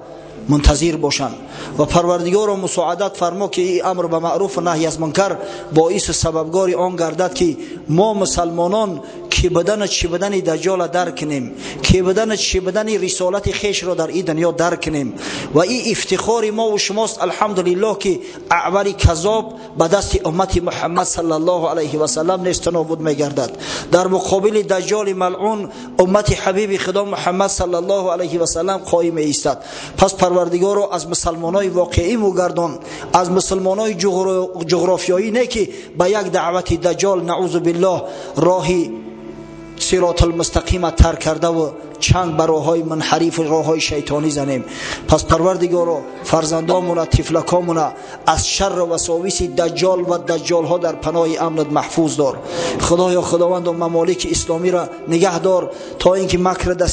منتظر باشند. و پروردگار را مساعدت فرما که این امر به معروف و نهی از منکر باعث سببگار آن گردد که ما مسلمانان کی بدن چی بدن دجال درک کنیم، کی بدن چی بدن رسالت خیش را در این دنیا درک کنیم. و این افتخار ما و شماست الحمدلله که اعور کذاب به دست امت محمد صلی الله علیه و سلم نیست نابود میگردد. در مقابل دجال ملعون امت حبیب خدا محمد صلی الله علیه و سلم قایم ایستد. پس پروردگار را از مسلمانای واقعی مگردان، از مسلمانای جغرافیایی نه که به یک دعوت دجال نعوذ بالله راهی صراط المستقیم ترک کرده و چنگ بر راه‌های منحرف و راه‌های شیطانی زنیم. پس پروردگارا فرزندامون، طفلکامون از شر و وساوس دجال و دجال‌ها در پناه امنت محفوظ دار. خدایا خداوند و ممالک اسلامی را نگه دار تا اینکه مکر دست